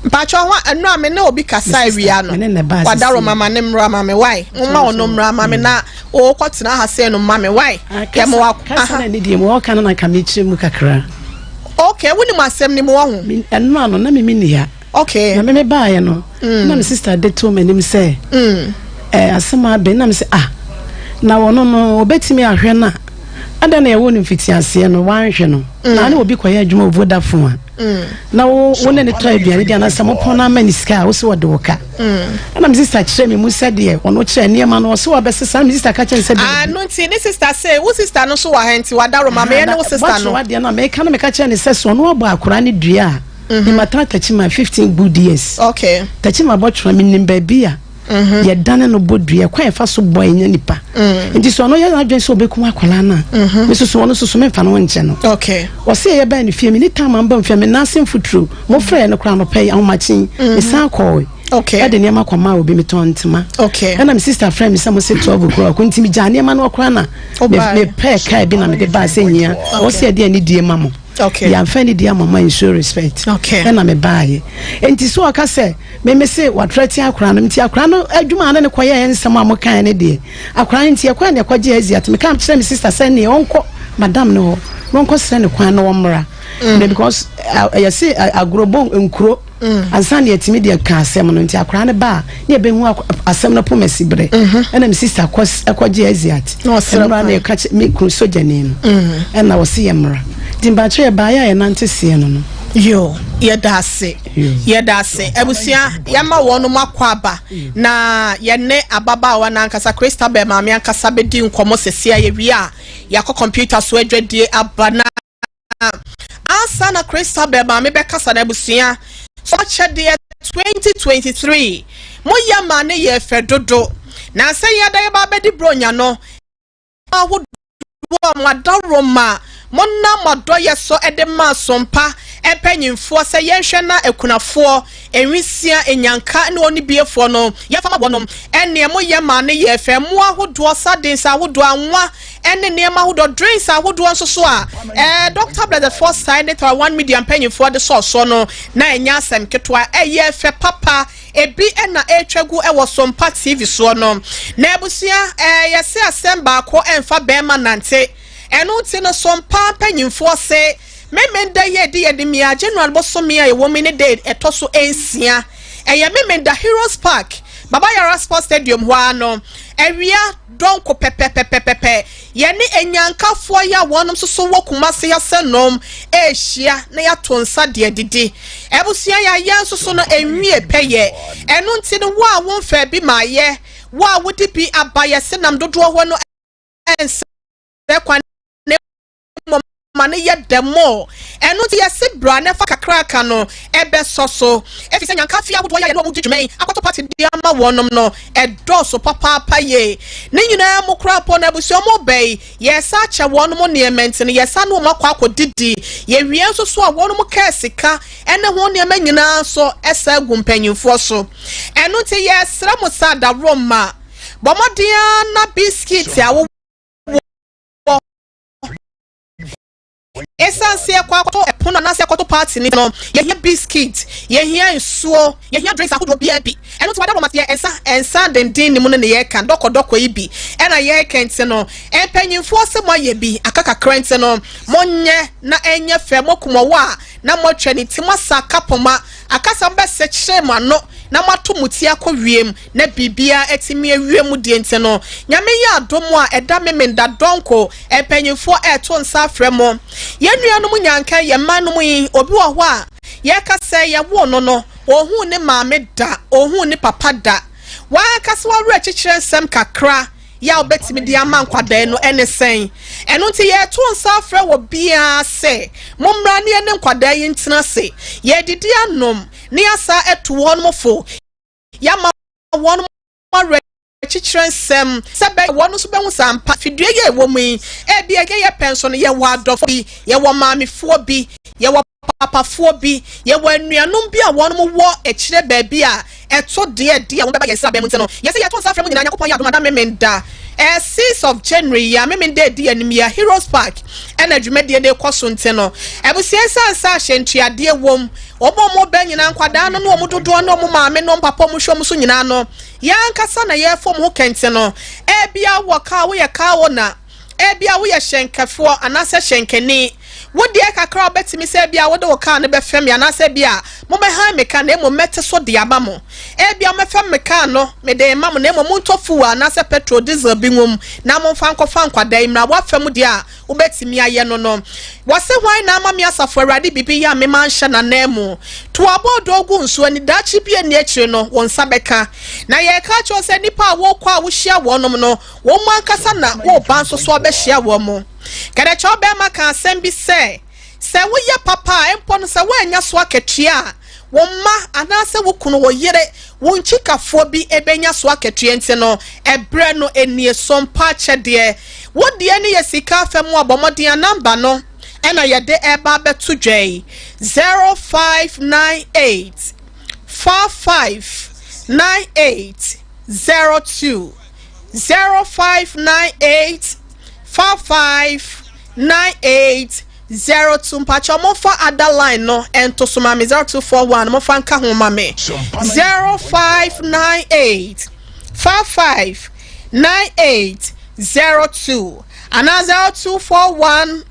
Mpakyɛw hwan nnura me ne obi kasa awia no. Wadaro mama ne mmra ma me why? Mo ma ɔno mmra ma me na ɔkɔ tena ha sɛ no ma me why? Yɛ mo wa. Kasa na ne deɛ mu ɔka no na nka me kyerɛ mu kakra. Okay, wonim asɛm ni mu wɔ ho. Ɛno ano na me me ni ha. Okay. Na me me baeɛ no, mm. na me sister de too m'anim sɛ, mm. eh, asɛm abɛn na me sɛ ah, na wɔno no wɔbɛtumi ahwɛ no a, adɛn na yɛwɔ no mfitiaseɛ no wanhwɛ no mm. na ne obi kɔyɛ adwuma wɔ Vodafone a mm. na wo wo ne ne tɔ aduane di anaasɛ mopɔn no ama ne sika a wo sɛ wɔde wo ka mm. ɛna me sister kyerɛ me mu sɛdeɛ ɔno kyerɛ nneɛma no ɔsɛ wɔbɛsesa me sister ka kyerɛ sɛ ah, no nti ne sister sɛ wo sister no so wɔ ha nti wadaro ma meyɛ ne wo sister no wakyerɛ wadeɛ no a meka no meka kyerɛ ne sɛ so ɔno abɔ akora ne dua a Mm-hmm. Matena Techiman 15 good years. Okay. Techiman bɔtwerɛ menim baabi a mm-hmm. yɛdane no bɔ dua kwan yɛfa so bɔ ɛnya nipa. Mm. Nti sɛ ɔno yɛ n'adwene sɛ ɔbɛkum akwadaa no a, mm-hmm. me soso ɔno soso memfa no ho nkyɛ no. Okay. Ɔsɛ yɛyɛ bɛn ne fie me ne tam amba mfie me nan ase mfuturo. Mo frɛ no koraa anɔpa yi ahomakyen. Mesan kɔɔ. Okay. Ɛde nneɛma kɔmaa obi metɔn ntoma. Okay. Ɛna me sister frɛ me sɛ mo se 12 o'clock nti megyaa nneɛma no ɔkoraa na mepɛɛ kaa bi na mede baa sɛ nyia. Ɔsɛ yɛde anidie ma mo. Okay. Yɛamfa anidie ama ma nsuo respect. Okay. Ɛna me baayɛ. Nti so ɔka sɛ me me se watrɛ te akora no nti akora no adwuma ne ne kɔyɛ nsɛm a mo kan ne deɛ. Akora no nti ɛkɔ ne ɛkɔgye azi me ka kyerɛ me sister sɛ neɛ ɔnkɔ madam no hɔ na ɔnkɔ srɛ ne kwan na ɔmmra. Mm. Because yɛse agorɔ bɔ nkuro. Mm. Ansa na yɛtumi deɛ ka asɛm no nti akwaraa no ba a ne yɛbɛhu asɛm no poma si berɛ mhm. ɛna me sista kɔgye Asiat mmra na yɛka me kunu sogyani no mhm. ɛna wɔse yɛ mmra nti mpakyɛ yɛbaeɛ a yɛnante seɛ no no. Yo, yɛda ase. Yɛda ase. Abusua, yɛma wɔnom akɔ aba na yɛne ababaawa no ankasa Christabel maame ankasa bɛdi nkɔmmɔ sɛsi a yɛwie a yɛakɔ kɔmputa so adwadie aba na ansa na Christabel maame bɛkasa no abusua so akyɛdeɛ 2023 moyɛ ma ne yɛ fɛ dodo na sɛ yɛda yɛba abɛdi bronya no ahodoɔ a mo adaworoma monam mo adɔyɛ so de maa sompa mpanyimfoɔ sɛ yɛnhwɛ na akunafoɔ, nwisia, anyanka ne onibiefoɔ no yɛmfa ma wɔnom. Ɛneɛ moyɛ maa no yɛɛ fɛ. Mmoa ahodoɔ, sardines ahodoɔ, anwa ne nneɛma ahodoɔ, drinks ahodoɔ nso so a ɛɛ Dr. Blessed Forsyth ne Taiwan Media mpanyimfoɔ de sɔɔ soɔ no na ɛnyɛ asɛm ketewa. Ɛyɛ fɛ papa. Ebi na ɛretwa gu wɔ Sompa TV soɔ no. Na abusua, ɛɛ yɛse asɛm baako ɛmfa bɛrima nante. Ɛno nti no Sompa mpanyinfoɔ se Memenda yi a ɛdi yɛn anim yi a January bosome a yɛwɔ mu yi ne da ɛtɔ so nsia. Ɛyɛ Memenda Heroes Park, Baba Yara Sports Stadium hɔ ara no. Awia dɔnko pɛpɛpɛpɛpɛ, yɛne anyankafoɔ yi a wɔnom nso so wɔ Kumasi ha sɛ nom rehyia na yɛato nsa de adidi. Abusua yɛayɛ nso so no ɛnwie pɛyɛ. Ɛno nti no wo a womfaa bi maayɛ, wo a wode bi aba yɛse nam dodoɔ hɔ no ɛnsɛ kwan na mmom ma no yɛ dɛ more. Ɛno nti yɛse bra na fa kakraka no bɛsɔ so. Efisɛ nyanka fie ahodoɔ yi a yɛne wɔn di dwuma yi akɔtɔ party de ama wɔnom no ɛdɔɔso papaapa yie. Ne nyinaa mu koraa mpo no abusua mu ba yi yɛsa akyɛ wɔnom nneɛma nti no yɛsa ne wɔn akɔ akɔdidi. Yɛwie nso so a wɔnom kaa sika ne ho nneɛma nyinaa nso sa gu mpanyinfoɔ so. Ɛno nti yɛsrɛ mo sɛ adaworoma bɔ mmɔden ara na biscuit a wowɔ Esiane sɛ yɛkɔ akɔto ɛpono anaasɛ yɛkɔto party no nti no, yɛhia biscuit, yɛhia nsuo, yɛhia drinks ahodoɔ biara bi. Ɛno nti wada wɔn aseɛ, nsa, nsa denden ne mu no na yɛreka, dɔkɔdɔkɔ yi bi ɛna yɛreka nti no, mpanyinfoɔ sɛ moayɛ bi, aka kakra nti no, monyɛ na ɛnyɛ fɛ, moakum ɔwɔ a na moatwa ne ti, moasa akapoma, aka sɛ mobɛsekyere mo ano na moato mo ti akɔ wiem na biribiara atumi awie mu deɛ nti no, Nyame yɛ adom a ɛda Memenda Dɔnko mpanyinfoɔ ɛreto nsa afrɛ mo. Yɛn nuanom nyanka yɛn mma nom yi, obi wɔ hɔ a yɛka sɛ yɛwoo no no, ɔnhuu ne maame da, ɔnhuu ne papa da. W'ankasa w'awerɛkyekyerɛ nsɛm kakra yɛ a wobɛtumi de ama nkwadaa no ɛne sɛn? Ɛno nti yɛreto nsa afrɛ wɔ biara sɛ mommra ne yɛne nkwadaa yi ntena ase, yɛredidi anom ne yɛasa atu wɔn fo. Yɛama wɔn awerɛkyekyerɛ nsɛm sɛ ɛbɛyɛ a wɔn nso bɛhu sɛ ampa fidua yi a ɛwɔ mu yi, ebia ɛnyɛ yɛn pɛ nso no, yɛwɔ adɔfo bi, yɛwɔ maamefoɔ bi, yɛwɔ papafoɔ bi, yɛwɔ anuanom bi a wɔn wɔ akyire baabi a ɛto deɛ deɛ wɔn bɛba yɛn nsraban mu nti no, yɛsɛ yɛto nsa frɛ mo nyinaa. Nyankopɔn yɛ adom ada Memenda, eh, 6 of January yi a Memenda edi anim yi a Heroes Park ɛna dwumadie no rekɔ so nti no, abusua nsa nsa ahyɛntuadeɛ wom. Wɔn a wɔba nyinaa, nkwadaa no ne wɔn dodoɔ ne wɔn maame ne wɔn papa a wɔhwɛ wɔn so nyinaa no, yɛn ankasa na yɛrefa wɔn ho kɛntɛn no. Ebia wowɔ kaa, woyɛ kaa owner, ebia woyɛ hyɛnkɛfoɔ anaasɛ hyɛnkani. Wo deɛ kakra a wobɛtumi sɛ ebia wode wo kaa no bɛfɛ me anaasɛ ebia mobɛhan me ka na mmom mɛte so de ama mo. Ebia mobɛfɛ me kaa no mede rema mo na mmom montɔ fuel anaasɛ petrol, diesel bi ngum na momfa nkɔfa nkwadaa yi mmra. Woafa mu deɛ a, wobɛtumi ayɛ no no. Wɔse, Hwan na ama me Asafo Awurade biribi yɛ a me manhyɛ n'ananmu? To aboodoo gu nsuo ani, daakye bi a ɛnni akyire no, wo nsa bɛka. Na yɛreka akyerɛ wo sɛ nnipa a worekɔ a wohyia wɔnom no, wɔn ankasa na woreba nso so abɛhyia wɔn. Kɛdɛkyɛw barima kaa asɛm bi sɛ, Sɛ woyɛ papa a, mpo no sɛ woannya so akatua a, wo mma anaasɛ wo kunu, wo yere, wo nkyikafoɔ bi bɛnya so akatua nti no, ɛberɛ no nie, so mpa akyɛdeɛ. Wo deɛ no yɛ sika afa mu a, bɔ mmɔden a number no na yɛde reba abɛto dwa yi, 0598 45 98 02, 0598 45 98 02 mpakyɛw momfa ada line no nto so ma me 0241 momfa nka ho ma me 0598 55 98 02 anaa 0241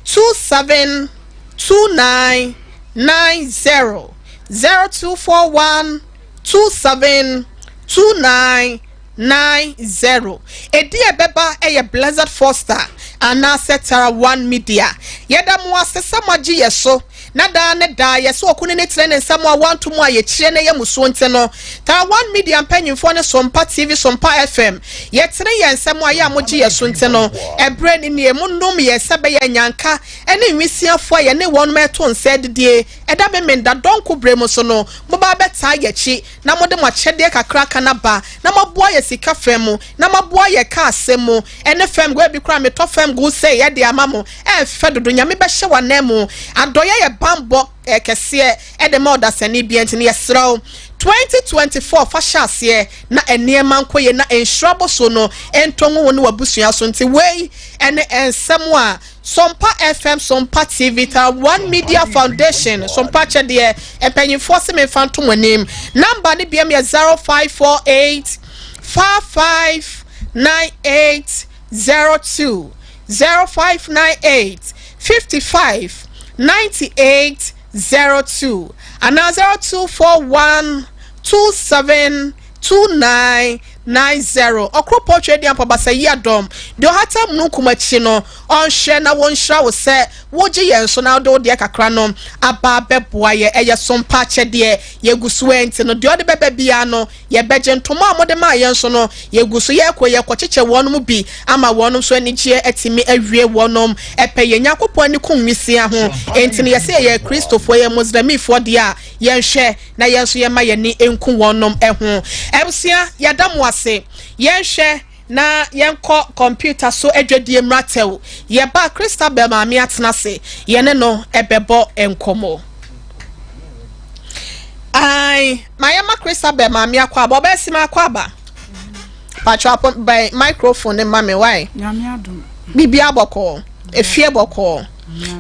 27 29 90 0241 27 29 90. Edin a ɛbɛba yɛ Blessed Foster anaasɛ Tara One Media. Yɛda mo ase sɛ moagye yɛ so Na daa ne daa yɛsɛ ɔko ne ne tene ne nsɛm a wɔanto mu a yɛkyire na ɛyɛ musuo nti no, Taa One Media mpanyimfoɔ ne Sompa TV, Sompa FM, yɛtene yɛn nsɛm a yɛ a mogye yɛ so nti no, ɛberɛ no nie, monom yɛn sɛ bɛyɛ anyanka ne nwisiafoɔ a yɛne wɔnom reto nsa adidie ɛda Memenda dɔnko berɛ mu so no, moba abɛtaa yɛn akyi na mode mo akyɛdeɛ kakraka no aba na moaboa yɛn sika fam mu na moaboa yɛn kaa asɛm mu ɛne fam gu ebi koraa metɔ fam gu sei ɛde ama mo ɛɛfɛ dodo Nyame bɛhyɛ w'ananmu adɔeɛ yɛ banbɔ kɛseɛ ɛde ma ɔdasani bia nti no yɛsrɛ wo 2024 fa hyɛ aseɛ na nneɛma nkɔ yie na nhyira boso no ntɔ ngu wo ne w'abusua so nti wei ɛne nsɛm a Sompa FM, Sompa TV, ta One Media Foundation, Sompa akyɛdeɛ, mpanyinfoɔ se memfa nto mo anim. Number no biam yɛ 0548 55 98 02, 0598 55 98 02 anaa 0241 27 29 90. Ɔkoropɔn Tweaduampɔ Basayi Adɔm, deɛ ɔhata mununkum akyi no, ɔnhwɛ na wɔnhyira wo sɛ wogye yɛn so na wode wo deɛ kakra no aba abɛboa yɛ. Ɛyɛ sompa akyɛdeɛ yɛgu so ɛ nti no, deɛ ɔde bɛba biara no, yɛbɛgye. Ntoma a mode maa yɛn nso no, yɛgu so yɛrekɔ yɛkɔkyekyɛ wɔn bi ama wɔn nso anigyeɛ atumi awie wɔnom ɛpɛ. Yɛn Nyankopɔn ani kum nwisia ho, enti no yɛsɛ yɛyɛ Kristofoɔ, yɛyɛ Muslimifoɔ deɛ a, yɛnhwɛ na yɛn nso yɛma yɛn ani nku wɔnom ho. Abusua, yɛda mo ase. Yɛnhwɛ na yɛnkɔ kɔmputa so adwadie mmratɛw. Yɛba Christabel maame atena ase, yɛne no ɛbɛbɔ nkɔmmɔ. Ai, ma yɛma Christabel maame akɔ aba. Ɔbɛyɛ si ma akɔ aba. Patro apɔ bɛn microphone ne ma me why? Biribi abɔkɔɔ, efie bɔkɔɔ.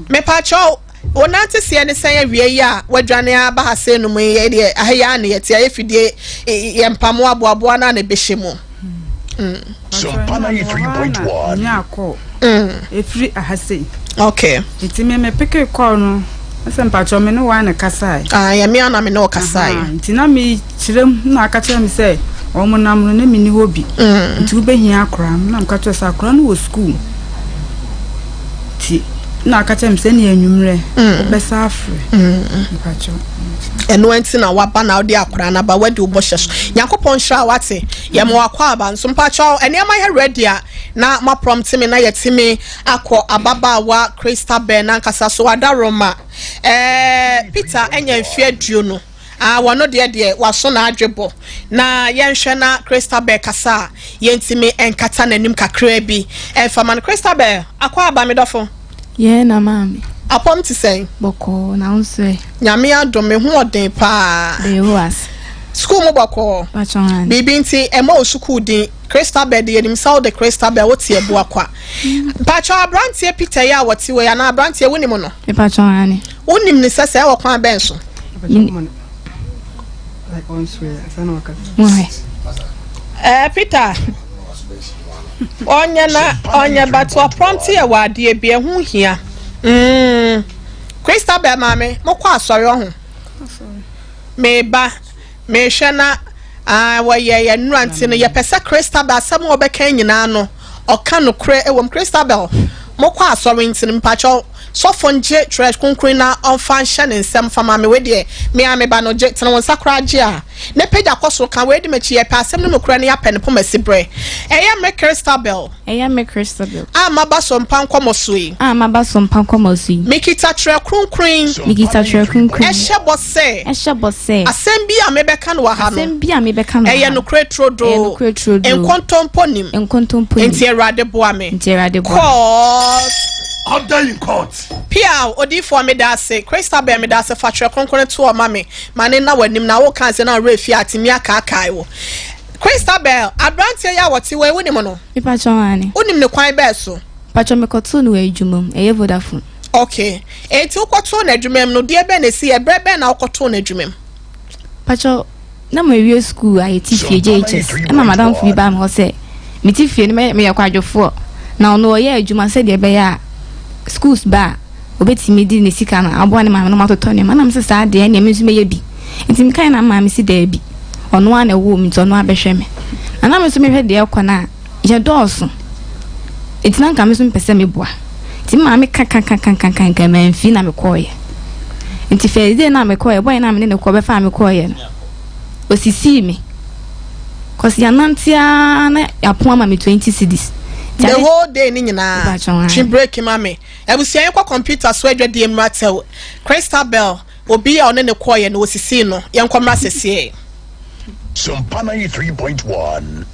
Mepatro wo nante seɛ ne sɛn awie yi a wadwane aba ha sɛ no mu yi deɛ aha yi a na yɛte ayɛ fidie yɛ mpamoa aboaboa no a na ɛbɛhyɛ mu. Sompa 93.1. Nya akɔ. Efiri aha sei. Okay. Nti me me peke kɔɔ no sɛ mpakyɛw me ne wa na kasae. Ah, yɛ me ana me ne wo kasae. Nti na me kyerɛ mu na aka kyerɛ me sɛ wɔn nam no na me ni hɔ bi. Nti wobɛhia akora no na meka kyerɛ sɛ akora no wɔ sukuu. Nti na aka kyerɛ me sɛ ne anwummerɛ wobɛsa afrɛ. Mpakyɛw. Ɛno nti na waba na wode akora no aba wadi wo bɔhyɛ so. Nyankopɔn nhyira wate. Yɛ mo akɔ aba nso mpakyɛw nneɛma yɛ ready a na mo prompt me na yɛtumi akɔ ababaawa Christabel nankasa so adaroma. Ɛɛ Peter anya mfe 20. Ah, wɔno deɛ deɛ waso n'adwe bɔ. Na yɛnhwɛ na Christabel kasa a yɛntumi nkata n'anim kakraa bi ɛmfa ma no. Christabel, akɔ aba me dɔfo. Yɛn na maame. Apɔm te sɛn? Bɔkɔɔ, na wo nso ɛ? Nyame adom, me ho ɔden paa. Da Yehowa ase. Sukuu mu bɔkɔɔ? Patwɔn ane. Biribi nti ɛma wo sukuu din Christabel de yɛnim sɛ wode Christabel wote abua kwa. Mpakyɛw aberanteɛ Peter yi a wɔte wɔ yi anaa aberanteɛ wonim no? Mepatwɔn ane. Wonim ne sɛ sɛ ɛwɔ kwan bɛn so? Mohwɛ. Ɛɛ Peter ɔnyɛ na ɔnyɛ but ɔprɔmte yɛ wɔ adeɛ bi ɛho hia. Mm. Christabel maame mokɔ asɔre ɔho. Meba mehwɛ na ah, wɔyɛ yɛ nnura nti no yɛpɛ sɛ Christabel asɛm a ɔbɛka nyinaa no ɔka nokorɛ ɛwɔ mu. Christabel mokɔ asɔre nti no mpakyɛw sɔfo ngye twerɛ kronkron na ɔmfa nhyɛ ne nsɛm fa ma me. Wei deɛ me a meba no gye tene wo nsa koraa gye a ne pagya kɔ soro ka wei di m'akyi. Yɛpɛ asɛm no nokorɛ no yɛapɛ ne poma si berɛ. Ɛyɛ me Christabel. Ɛyɛ me Christabel. A maba so mpa nkɔmmɔ so yi. A maba so mpa nkɔmmɔ so yi. Mekita twerɛ kronkron yi. Mekita twerɛ kronkron yi. Ɛhyɛ bɔ sɛ. Ɛhyɛ bɔ sɛ. Asɛm bi a mebɛka no wɔ ha no. Asɛm bi a mebɛka no wɔ ha. Ɛyɛ nokorɛ turodoo. Ɛyɛ nokorɛ turodoo. Nkontompo nim. Nkontompo nim. Nti Awurade boa me. Nti Awurade boa me. Court. Order in court. Pia odiifoɔ meda ase. Christabel meda ase fa twerɛ kronkron to ɔma me. Ma ne nna w'anim na woka ase na werɛ fi atumi akaakae wo. Christabel, aberanteɛ yi a wɔte wɔ yi wonim no? Mepakyɛw ane. Wonim ne kwan bɛɛ so? Pakyɛw mekɔtoo no wɔ adwuma mu, ɛyɛ Vodafone. Okay, enti wokɔtoo no adwuma mu no, deɛ bɛn na ɛsi yɛ? Berɛ bɛn na wokɔtoo no adwuma mu? Pakyɛw, na mawie sukuu a yɛte fie JHS, ɛna madamfo bi baa me hɔ sɛ mete fie no meyɛ kwadwofoɔ, na ɔno ɔyɛ adwuma sɛdeɛ ɛbɛyɛ a schools ba a obetumi de ne sika no aboa ne maame no matotɔ nneɛma. Na mese saa deɛ ɛnneɛ me nso mɛyɛ bi. Nti mekae na maame si daabi, ɔno ara na ɛwoo me nti ɔno ara bɛhwɛ me. Na na me nso mehwɛ deɛ ɛkɔ no a yɛdɔɔso, nti na nka me nso mepɛ sɛ meboa. Nti me maame ka ka ka ka ka ka nka mamfi na mekɔɔeɛ. Nti first day no a mekɔeɛ, boy no a me ne no kɔ bɛfaa me kɔeɛ no, ɔsisii me. Cause yɛanante ara na yɛapo ama me 20 cedis. The whole day ne nyinaa. Twe break ma me. Abusua yɛnkɔ computer so adwadie mmra tɛw. Christabel, obi a ɔne ne kɔeɛ no ɔsisii no. Yɛnkɔ mmra sɛsiɛ. Sumpa 93.1.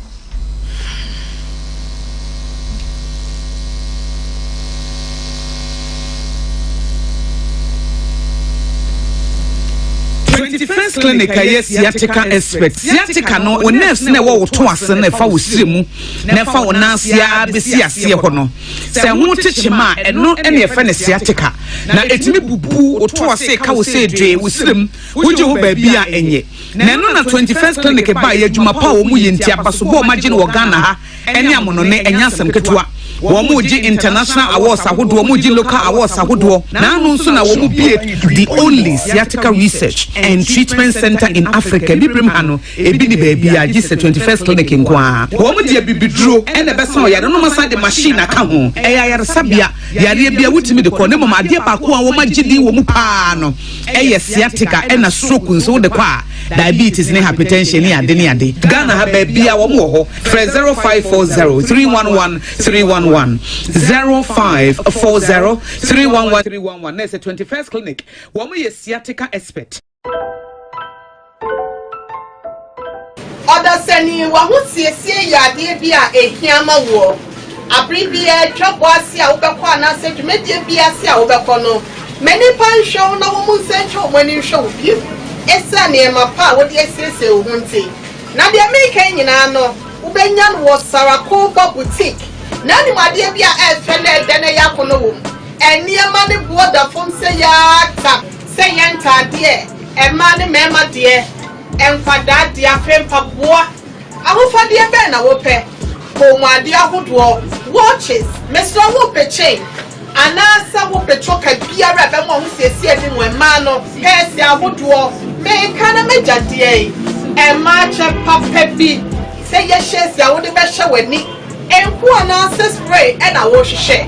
21st Clinic a ɛyɛ sciatica expert. Sciatica no, wo nerves na ɛwɔ wo to ase na ɛfa wo srɛ mu na ɛfa wo nan ase ara bɛsi aseɛ hɔ no. Sɛ ɛho te kyema a, ɛno na yɛfrɛ no sciatica. Na ɛtumi bubu wo to ase ka wo sɛ dwee wo srɛ mu, wogye hɔ baabi a ɛnyɛ. Na ɛno na 21st Clinic baeɛ, adwuma pa a wɔn yɛ nti, abasobɔ a wɔagye no wɔ Ghana ha ne amonone, ɛnyɛ asɛm ketewa. Wɔregye international awards ahodoɔ, wɔregye local awards ahodoɔ. Na ano nso na wɔn bue the only sciatica research and treatment center in Africa. Abibirem ha no, ebi ni baabiara gye sɛ 21st Clinic nko ara. Wɔn de abibiduro na ɛbɛsa ɔyare no, na wɔasan de machine aka ho. Ɛyɛ ayaresabea, yareɛ biara wotumi de kɔ, na mmom adeɛ baako a wɔagye din wɔ mu paa no, Ɛyɛ sciatica ɛna stroke nso wode kɔ a diabetes ne hypertension ne ade ne ade. Ghana ha baabia wɔn wɔ hɔ frɛ 0540 311 311 0540 311 311 na ɛsɛ 21st clinic wɔn yɛ sciatica expert. Ɔdasani, w'ahosiesie yɛ adeɛ bi a ɛhia ma woɔ. Abere biara, dwabɔ ase a wobɛkɔ anaasɛ dwumadie bi ase a wobɛkɔ no, ma nnipa nhwɛ wo na wɔn nsa ntwa wɔn ani nhwɛ wo bio ɛsiane nneɛma pa a wode asiesie wo ho nti. Na deɛ mereka yi nyinaa no, wobɛnya no wɔ Sarakoba Boutique. Na anim adeɛ bi a ɛyɛ fɛ na ɛdɛ na ɛyɛ akɔnnɔ wɔ mu. Nneɛma no boɔ da fam sɛ yaata, sɛ ɛyɛ ntaadeɛ, mmaa ne mmarima deɛ, Nkwadaa de afei mpaboa ahofadeɛ bɛn na wopɛ? Kɔnmuadeɛ ahodoɔ, watches, mesrɛ wo wopɛ chain anaasɛ wopɛ choker biara a ɛbɛma w'ahosiesie anim mmaa no, pɛɛse ahodoɔ, meka na m'agya deɛ yi, mmaa kyɛ papa bi sɛ yɛ shades a wode bɛhyɛ w'ani, nku anaasɛ spray na wohwehwɛ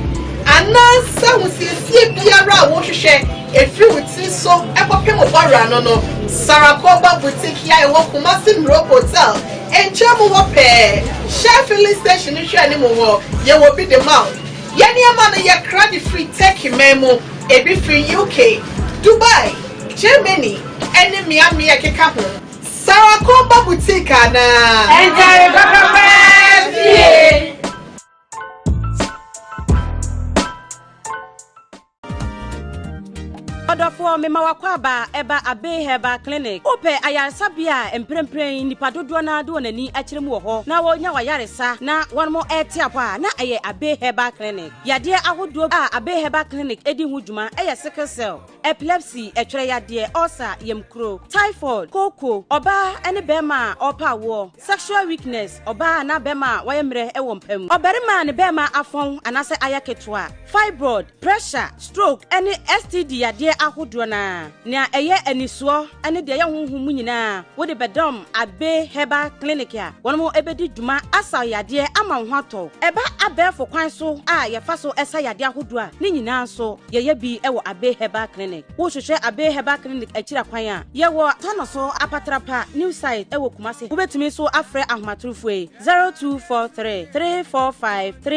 anaasɛ ahosiesie biara a wohwehwɛ ɛfiri wo tiri so kɔpem wo bɔwerɛ ano no, Sarakoba Boutique a ɛwɔ Kumasi Muro Hotel nkyɛn mu hɔ pɛɛ, Shell Filling Station no hwɛanim hɔ, yɛwɔ bi de ma wo. Yɛn nneɛma no yɛkra de firi Turkey man mu, ebi firi UK, Dubai, Germany ne mmeammea a ɛkeka ho. Sarakoba Boutique anaa? Ntare papa paa fie. Ɔdɔfoɔ, mema w'akwaaba ɛba Abbey Herbal Clinic. Wopɛ ayaresabea a mprempren nnipa dodoɔ no ara de wɔn ani akyerɛ mu wɔ hɔ na wɔnya w'ayaresa na wɔn rete apɔ a, na ɛyɛ Abbey Herbal Clinic. Yadeɛ ahodoɔ a Abbey Herbal Clinic di ho dwuma yɛ sickle cell, epilepsy, ɛtwerɛ yadeɛ, ulcer, yamkuro, typhoid, kooko, ɔbaa ne barima a ɔrepɛ awoɔ, sexual weakness, ɔbaa anaa barima a wayɛ mmerɛ wɔ mpa mu, ɔbarima a ne barima afɔn anaasɛ ayɛ ketewa, fibroid, pressure, stroke, ne STD yadeɛ ahodoɔ no ara. Nea ɛyɛ anisoɔ ne deɛ ɛyɛ honhom mu nyinaa, wode bɛdɔm Abbey Herbal Clinic a wɔn bɛdi dwuma asa wo yadeɛ ama wo ho atɔ wo. Ɛba abɛɛfo kwan so a yɛfa so sa yadeɛ ahodoɔ a, ne nyinaa nso yɛyɛ bi wɔ Abbey Herbal Clinic. Wohwehwɛ Abbey Herbal Clinic akyiri akwan a, yɛwɔ Tanoso Apatrapa New Site wɔ Kumasi. Wobɛtumi nso afrɛ ahomatorofoɔ yi, 0243 345 3.